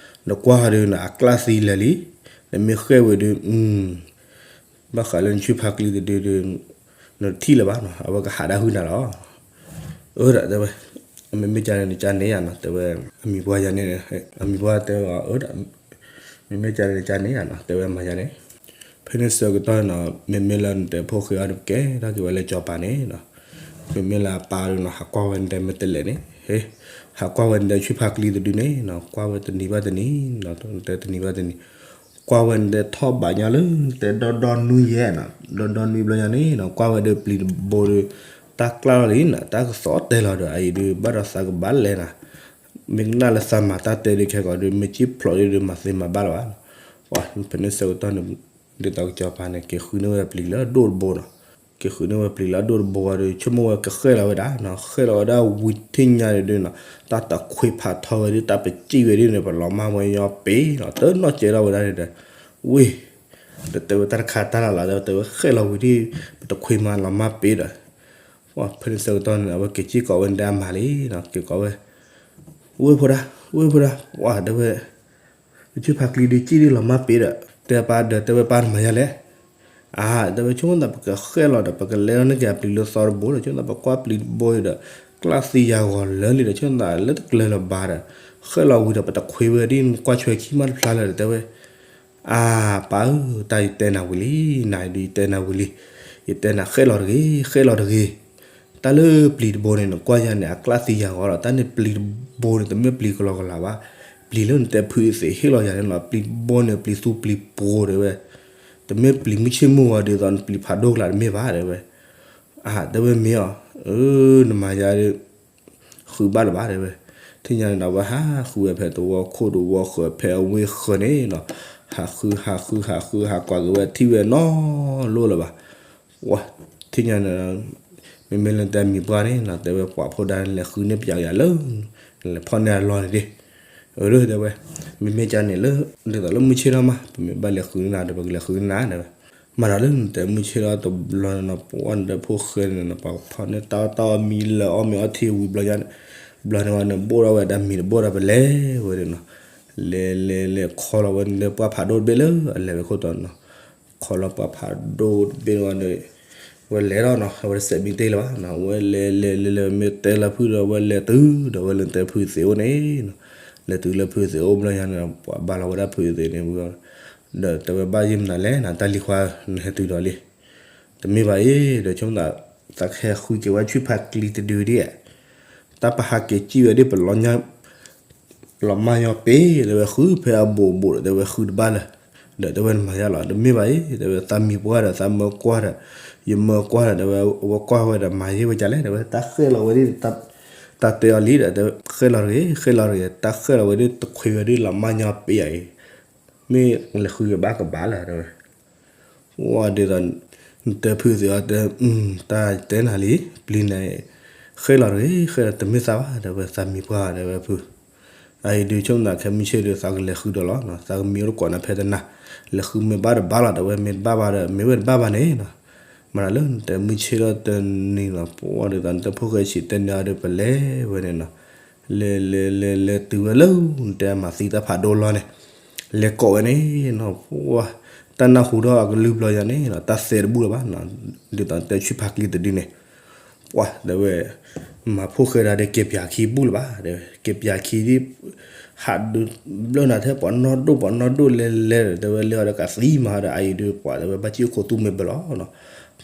နကွၢ်ဟီဒုးနီၤ အကျၣ်သံလၢာ်လံ, နမ့ၢ်ဃဲၣ်ဝံၤဒုး ဘၣ်ဃးလၢနဆူၣ်ဖးကျံတဒုဒုး နတထံၣ်လၢၤဘၣ်နီၤ အဝဲကဟးဒၣ်ဟုၣ်နၤလီၤ. အၢ ဒီးတဲဝဲ, မ့မ့ၢ်ကန့ၣ်နကန့ၣ်ယၤနီၤ တဲဝဲ, အမံၤပှၢ်ယၤန့ၣ်, အမံၤပှၢ်တဲအီၤ အၢ ဒီး, မ့မ့ၢ်ကန့ၣ်နကန့ၣ်ယၤနီၤ တဲဝဲမၤယၤန့ၣ်, ဖဲန့ၣ်ဆၢကတီၢ်နီၤ မ့မ့ၢ်လၢနတဲဖိဃဲအီၤဒီး ကဲထီၣ်က့ၤဝဲလၢစီၤပၤန့ၣ်နီၤ, မ့မ့ၢ်လၢအပၢ်ဒုးနီၤ ဟးကွၢ်ဝဲနတဲမ့ၢ်တလဲၣ်န့ၣ်, ဟဲ, ဟးကွၢ်ဝဲနတဲဆူၣ်ဖးကျံတဒုန့ၣ်နီၤ ကွၢ်ဝဲတနံၤဘၣ်တနံၤ, တဲတနံၤဘၣ်တနံၤ ကွၢ်ဝဲနတဲထီၣ်ဘးညီလၢ တဲဒီဒီနွံယဲၢ်နီၤ, ဒီဒီနွံဘျီယၤန့ၣ်နီၤ ကွၢ်ဝဲဒီးပျံၤတဘိဒီး တၢ်ကျၣ်လီၤလံနီၤ တၢ်ကသီၣ်တဲလီၤဒီး အအံၤဒုး ဘၣ်ဒီးသးကဘၣ်လဲၤနီၤ, မ့ၢ်ကနၣ်လၢသးမၤတၢ်တဲဒုးခဲကိာ်ဒုး မ့ၢ်ကံၣ်ဖျိးဒုး မၤသ့မၤဘၣ်လၢၤဘၣ်နီၤ, ပှၤဖဲန့ၣ်ဆၢကတီၢ်န့ၣ် ဒ်သိးကစီၤပၤန့ၣ် က့ၤဃုန့ၢ်ဝဲပျံၤလၢအဒိၣ်တဘိနီၤ, က့ၤဃုန့ၢ်ဝဲပျံၤလၢအဒိၣ်တဘိဝံၤဒီး ဆိကမိၣ်ဝဲကဃဲၣ်လီၤဝဲဒၣ်နီၤ, ဃဲၣ်လီၤဝဲဒၣ်ဝံၤထံၣ်ညါန့ၣ်ဒုးနီၤ တၢ်တခွ့ဖးထီဝဲဒုး တၢ်ပစံၣ်ဝဲဒုးန့ၣ် ပလီၤမၢ်ဝဲညီပ့ၤနီၤ တနီၣ်ကဲထီၣ်ဝဲဒၣ်န့ၣ်ဒီး, ဝ့ၢ်, ဒီးတဲဝဲတၢ်တခါတၢ်လၢ်လီၤ တဲဝဲဃဲၣ်လီၤဝံၤဒုး ပတခွ့မးလီၤမၢ်ပ့ၤဒီး, ပှၤဖဲန့ၣ်ဆၢကတီၢ်န့ၣ် အဝဲက့ၤစံၣ်ကိးဝဲနတဲအမါလံနီၤ က့ၤကိးဝဲ ဝ့ၢ်ဖိဒၣ် ဝ့ၢ်ဖိဒၣ် ပှၤတဲဝဲ ကဆူၣ်ဖးကျံဒုးစံၣ်ဒုးလီၤမၢ်ပ့ၤဒီး တဲပၢ်ဒီးတဲဝဲပၢ်နမၤယၤလဲၣ်, အါ တဲဝဲဆိကမိၣ်သးပကဃဲၣ်လီၤဒီး ပကလဲၤလီၤန့ၢ်က့ၤအပျံၤလၢသီတဘိဒီး ဆိကမိၣ်သးပကွၢ်ပျံၤတဘိအံၤဒီး ကျၣ်သံယၤဂီၤလၢာ်လံဒီး ဆိကမိၣ်သးလၢတကျၢၤလၢၤဘၣ်ဒီး ဃဲၣ်လီၤဝံၤဒီး ပတခွ့ဝဲဒ်နကွၢ်ဆွဲခံမးတဖျါလၢၤဒီး တဲဝဲ အါ ပၢ်ဧၢ တၢ်ယတဲနၤဝံၤလံ နၤဒုးယတဲနၤဝံၤလံ, ယတဲနၤဃဲၣ်လီၤတဂ့ၤ ဃဲၣ်လီၤတဂ့ၤ, တၢ်လၢပျံၤတဘိန့ၣ် နကွၢ်ယၤန့ၣ် အကျၣ်သံယၤဂီၤလီၤ, တၢ်န့ၣ်ပျံၤတဘိန့ၣ် တမ့ၢ်ပျံၤကလီကလီဘၣ်, ပျံၤလၢနတဲဖုသ့ၣ်ဟ့ၣ်လီၤယၤန့ၣ်လီၤ, ပျံၤတဘိန့ၣ် ပျံၤသူပျံၤပှိၤတဲဝဲ, တမ့ၢ်ပျံၤမုၢ်ဆ့ၣ်မုၢ်ဂီၤဒ်သိးနပျံၤဖးဒိၣ်ကလာ်တမ့ၢ်ဘၣ်တဲဝဲ, အါ တဲဝဲမ့ၢ်အီၤ, အၢ နမၤယၤဒုး ဃုဘၣ်လၢၤဘၣ်တဲဝဲ, ထံၣ်ညါန့ၣ်ဒီး အဝဲဟးဃုဝဲဖဲသဝီခိၣ်ဒီးဝီဃၢၤ ဖဲအဝ့ၢ်ဃၢၤန့ၣ်နီၤ, ဟးဃု ဟးဃု ဟးဃု ဟးကွၢ်က့ၤဝဲထံၣ်ဝဲနီတလိၣ်လၢၤဘၣ်, ဝဲ ထံၣ်ညါန့ၣ်ဒီး မ့မ့ၢ်လၢတဲအမံၤပှၢ်န့ၣ်နီၤ တဲဝဲပှၤဖိဒါလဲၤဃုန့ၢ်ပယီၤယၤလၢ လဲၤဖီၣ်န့ၢ်အလီၢ်န့ၣ်ဒၣ်, အၢ တဲဝဲ, မ့မ့ၢ်ကန့ၣ်လၢ ဒ်သိးလၢမုၢ်ဆ့ၣ်ထီၣ်မး ပမ့ၢ်ဘၣ်လဲၤဃုန့ၢ်နၤဒီး ပကလဲၤဃုန့ၢ်နၤတဲဝဲ မၤဒီးလၢနတဲမုၢ်ဆ့ၣ်ထီၣ်တဘျီန့ၣ်နီၤ ပှၤနတဲဖိဃဲန့ၣ်နီၤ ပှၤဖီၣ်န့ၢ်တၢ်အီၣ်တၢ်အီမံလၢအီၣ်မ့ၤအီထံဝံၤဘျီညါန့ၣ်, ဘျီန့ၣ်ဝဲန့ၣ် ဘိၣ်ထီၣ်ဝဲဒၣ်မံၤတဘိၣ်ဒီး ပလဲၤဝဲန့ၣ်နီၤ, လဲၤလဲၤလဲၤခီလီၤဝဲန့ၣ်လၢပှၢ်ဖးဒိၣ်တဘ့ၣ်လၢအလဲၤဝဲခိၣ်တီနီၤ, ခီလီၤပှၢ်ဖးဒိၣ်တဘ့ၣ်န့ၣ်ဝဲန့ၣ်, ဝဲလဲၤထီၣ်နီၤ အဝဲတစဲးမံတ့ၢ်လၢၤဘၣ်နီၤ ဝဲလဲၤလဲၤလဲၤလဲၤမ့ၢ်တဲလၢဖုဒီး ဝဲလဲၤတုၤဒီး ဝဲလဲၤတဲဖုသ့ၣ်အိၣ်န့ၣ်နီၤ, လဲၤတုၤလၢဖုသ့ၣ်အိၣ်ဘျီညါန့ၣ် ပှၤဘါလီၤဝဲဒၣ်ဖုသ့ၣ်န့ၣ်ဝံၤ ဒီးတဲဝဲဘၣ်ယုၢ်မနုၤလဲၣ်နီၤ တၢ်လံၤခွါနဟဲတုၤဒီးလံ, တမ့ၢ်ဘၣ်အံၤ ဒီးဆိကမိၣ်သး သးကဟဲဃုက့ၤဝဲဆူၣ်ဖးကျံတဒုဒၣ်, တၢ်ပဟးက့ၤစံၣ်ဝဲဒၣ်ပလီၤညါ လီၤမၢ်ညီပ့ၤ တဲဝဲဃုဖဲအဘိးဘိးဒီး တဲဝဲဃုတဘၣ်လၢၤ, ဒီးတဲဝဲနမၤယါလီၤ တမ့ၢ်ဘၣ်အံၤ တဲဝဲသးမံၤပှၢ်ဒီးသးမၢကွၢ်ဒီး ယမၢကွၢ်ဒီး တဲဝဲ အဝဲကွၢ်ဝဲဒီးမၤယဲၢ်ဝဲဒ်လဲၣ် တဲဝဲတၢ်ဃဲၣ်လီၤဝဲဒၣ် တၢ်တဲအီၤလံဒီး တဲဝဲဃဲၣ်လီၤတဂ့ၤ ဃဲၣ်လီၤတဂ့ၤ တၢ်ဃဲၣ်လီၤဝဲဒၣ်တခွ့ဝဲဒၣ်လီၤမၢ်ညီပ့ၤယၤအံၤ, မ့ၢ်လဲၤဃုက့ၤဘၣ်ကဘၣ်လၢၤ တဲဝဲ ဝဲဒ်သိး နတဲဖုသ့ၣ်အီၤတဲ တၢ်တဲနၤလံ ပျံၤန့ၣ် ဃဲၣ်လီၤတဂ့ၤ ဃဲၣ်လီၤတမ့ၢ်သးဘၣ် တဲဝဲသးမံၤပှၢ် တဲဝဲဖု, အအံၤဒုးဆိကမိၣ်သးခဲမုၢ်ဆ့ၣ်ဒီး သးကလဲၤဃုဒီးလီၤ သးကမံၤအိၣ်တကိးနၤဖဲတနၤ, လဲၤဃုမ့ၢ်ဘၣ်တဘၣ်လီၤ တဲဝဲမ့ၢ်တဘၣ်ဘၣ်ဒီး မ့ၢ်ဝဲတဘၣ်ဘၣ်န့ၣ်နီၤ, မၤတၢ်လၢနတဲမုၢ်ဆ့ၣ်ဒီးတနံၤလီၤ ပှၤဒ်သိးနတဲဖိဃဲဆံးတဲန့ၢ်အီၤဒီး ပလဲၤဝဲန့ၣ်နီၤ, လဲၤလဲၤလဲၤလဲၤတုၤဝဲလၢ နတဲမၤသံတၢ်ဖးဒိၣ်လီၤန့ၣ်, လဲၤကိးဝဲန့ၣ်နီၤ ပှၤ တၢ်နၢ်ဟူထီၣ်အကလုၢ်ဘျီယၤန့ၣ်နီၤ တၢ်သဲတဘူၣ်လၢၤဘၣ်နီၤ, ဒ်သိးနတဲဆူၣ်ဖးကျံတဒုန့ၣ်, ပှၤတဲဝဲ မၤဖိဃဲဒၣ်ဒီးကဲပၠးခံဘူၣ်လၢၤဘၣ် တဲဝဲ ကဲပၠးခံဒ် ဟးဒုးဘျၢနၤထဲပှၤနီၢ်ဒိၣ်ပှၤနီၢ်ဒိၣ်လဲၤလဲၤဒီး တဲဝဲလဲၤအီၤဒီးကးသံမၤဒီး အအံၤဒုးပှၤတဲဝဲဘၣ်စံၣ်အိၣ်ခိးသူၣ်မ့ၢ်ဘၢလီၤနီၤ,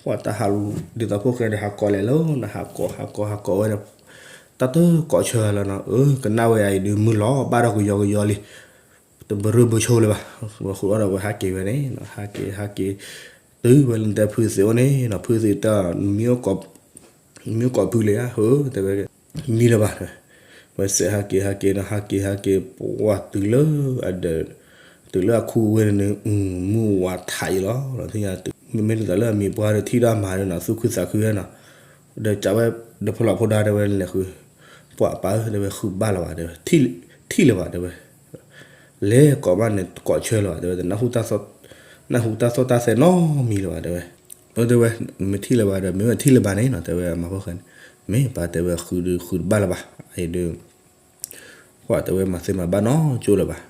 ပှၤတၢ်ဟးလူၤ ဒ်သိးဖိဃဲဒီးဟးကိးလဲၤလၢနီၤ ဟးကိးဟးကိးဟးကိးဝဲဒီး တၢ်တကိးဆၢလီၤနီၤ အၢ ကနၣ်ဝဲအံၤဒုးမုၢ်လီၤဘၣ်ဒီးကယီကယီလံ တဘၢရၢၢ်ဘၢဆိလၢၤဘၣ်, ဝဲဃုအီၣ်ဒီးဝဲဟးက့ၤဝဲန့ၣ်နီၤ ဟးက့ၤဟးက့ၤ တုၤဝဲလၢနတဲဖုသ့ၣ်အိၣ်န့ၣ်နီၤ ဖုသ့ၣ်တဲ မံအိၣ်ကိးဖုလၢၤဧါ ဧၢ တဲဝဲ မံလၢၤဘၣ်, ဝဲစဲးဟးက့ၤဟးက့ၤနီၤ ဟးက့ၤဟးက့ၤ ပှၤတုၤလၢအဒၢး တုၤလၢအခူအဝ့ၢ်န့ၣ် မုၢ်ဝါထးအံၤလီၤ မ့မ့ၢ်ဒ်သိးလၢအမံၤပှၢ်ဒီးထံၣ်ဒီးအမၤဒီးနီၤ သူၣ်ခုသးခုနီၤ, ဒီးကးဝဲ ဒီးဖိလီၤဖိဒါတဲဝဲလဲၤဃု, ပှၤပၢ်ဧၢ တဲဝဲဃုဘၣ်လၢၤဘၣ် တဲဝဲ ထံၣ်လၢၤဘၣ် တဲဝဲ လဲၤကိးဘၣ်န့ၣ် ကိးဆၢလၢၤဘၣ် တဲဝဲ တနၢ်ဟူတၢ်သီၣ် နၢ်ဟူတၢ်သီၣ်တၢ်သဲနီတမံၤလၢၤဘၣ် တဲဝဲ, အၢ တဲဝဲ, မ့ၢ်ထံၣ်လၢၤဘၣ်ဒီး မ့ၢ်ဝဲထံၣ်လၢၤဘၣ်န့ၣ်နီၤ တဲဝဲ မၤဖိၣ်ဃဲန့ၣ်, မ့ၢ်ပၢ် တဲဝဲ ဃုဒုးဃုတဘၣ်လၢၤဘၣ်, အံၤဒုး ပှၤတဲဝဲ မၤသ့မၤဘၣ်နီတကၠိၢ်လၢၤဘၣ်,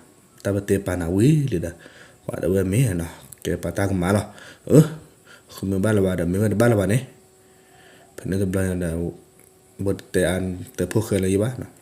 တၢ်ပတဲပာ်နၤဝံၤလံဒီး, ပှၤတဲဝဲ မ့ၢ်နီၤ ကဲပာ်တၢ်ကမၣ်လီၤ, အၢ ဃုမ့ၢ်ဘၣ်လၢၤဘၣ်ဒီး မ့ၢ်ဝဲတဘၣ်လၢၤဘၣ်န့ၣ်, ဖဲန့ၣ်တဘျီဒီး ဘိတဲအါ တဲဖိၣ်ဃဲလၢၤယဘၣ်နီၤ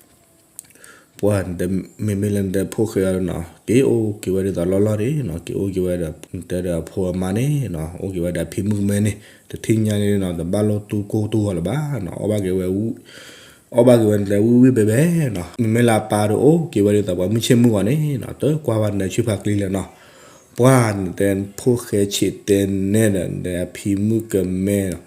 ပှၤ မ့မ့ၢ်လၢနတဲဖိၣ်ဃဲအီၤနီၤ က့ၤအိၣ်က့ၤဝဲဒ်သိးလီၢ်လီၢ်န့ၣ်နီၤ က့ၤအိၣ်က့ၤဝဲဒီး တဲဒီးအဖိအမါန့ၣ်နီၤ အိၣ်က့ၤဝဲဒီးအဖံမုၣ်ကမဲန့ၣ် တထံၣ်ညါန့ၣ်နီၤ တဘၣ်လိၣ်တူၢ်ကိၢ်တူၢ်ဂီၤလၢၤဘၣ်နီၤ အီၣ်ဘၣ်က့ၤဝဲ အီၣ်ဘၣ်က့ၤဝဲနတဲဝံၣ်ဝံၣ်ဘဲဘဲနီၤ မ့မ့ၢ်လၢအပၢ်ဒီးအိၣ်က့ၤဝဲဒ်သိးပှၤမုၢ်ဆ့ၣ်မုၢ်ဂီၤန့ၣ်နီၤ တကွၢ်ဘၣ်နဆ့ၣ်ဖးကျံလၢၤနီၤ ပှၤနတဲဖိၣ်ဃဲဆံးတဲနဲဒီး နတဲအဖံမုၣ်ကမဲနီၤ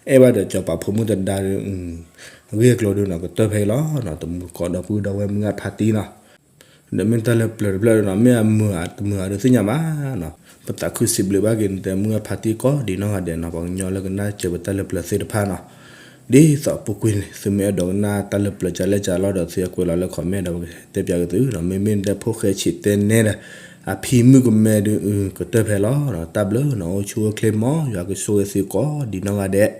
အဲၣ်ဘၣ်ဒီးစီၤပၤဖိမုၣ်တဒါဒီး အဂ့ၢ်အကျိၤဒုးနီၤ ကတၢၢ်ဖဲအံၤလီၤနီၤ တမုာ်ကီးဒီပုၢ်ဒီဝဲၢ်မုၢ်ဂၢ်ဖါတံၢ်နီၤ ဒီးမ့ၢ်တၢ်လၢပျၢၤတဖျၢၣ်နီၤ မ့ၢ်အမုာ်ဧါတမုာ်ဧါဒုးသ့ၣ်ညါဘၣ်နီၤ ပသးခုစံးဘျုးဘၣ်က့ၤနတဲမုၢ်ဂၢ်ဖါတံၢ်ကိးဒံးနီၢ်ဂၤဒဲးနီၤ ပှၤကညီလၢကနၣ်စၢၤပတၢ်လၢပျၢၤသ့ၣ်တဖၣ်နီၤ ဒ်သိးပူၤကွံာ်န့ၣ် သုမ့ၢ်အဲၣ်ဒိးကနၣ်တၢ်လၢပျၢၤကလဲၣ်ကလီဒီး သုအကွဲးလီၤလၢ comment ဒီးပကတဲပၠးက့ၤသုနီၤ မ့မ့ၢ်နတဲဖိၣ်ဃဲဆံးတဲနဲဒီး အဖံမုၣ်ကမဲဒုး ကတၢၢ်ဖဲလီၤ တၢ်ဘျုးနီၤ အိၣ်ဆူၣ်အိၣ်ချ့မး ယွၤကဆိၣ်ဂ့ၤသုကိးဒံးနီၢ်ဂၤဒဲး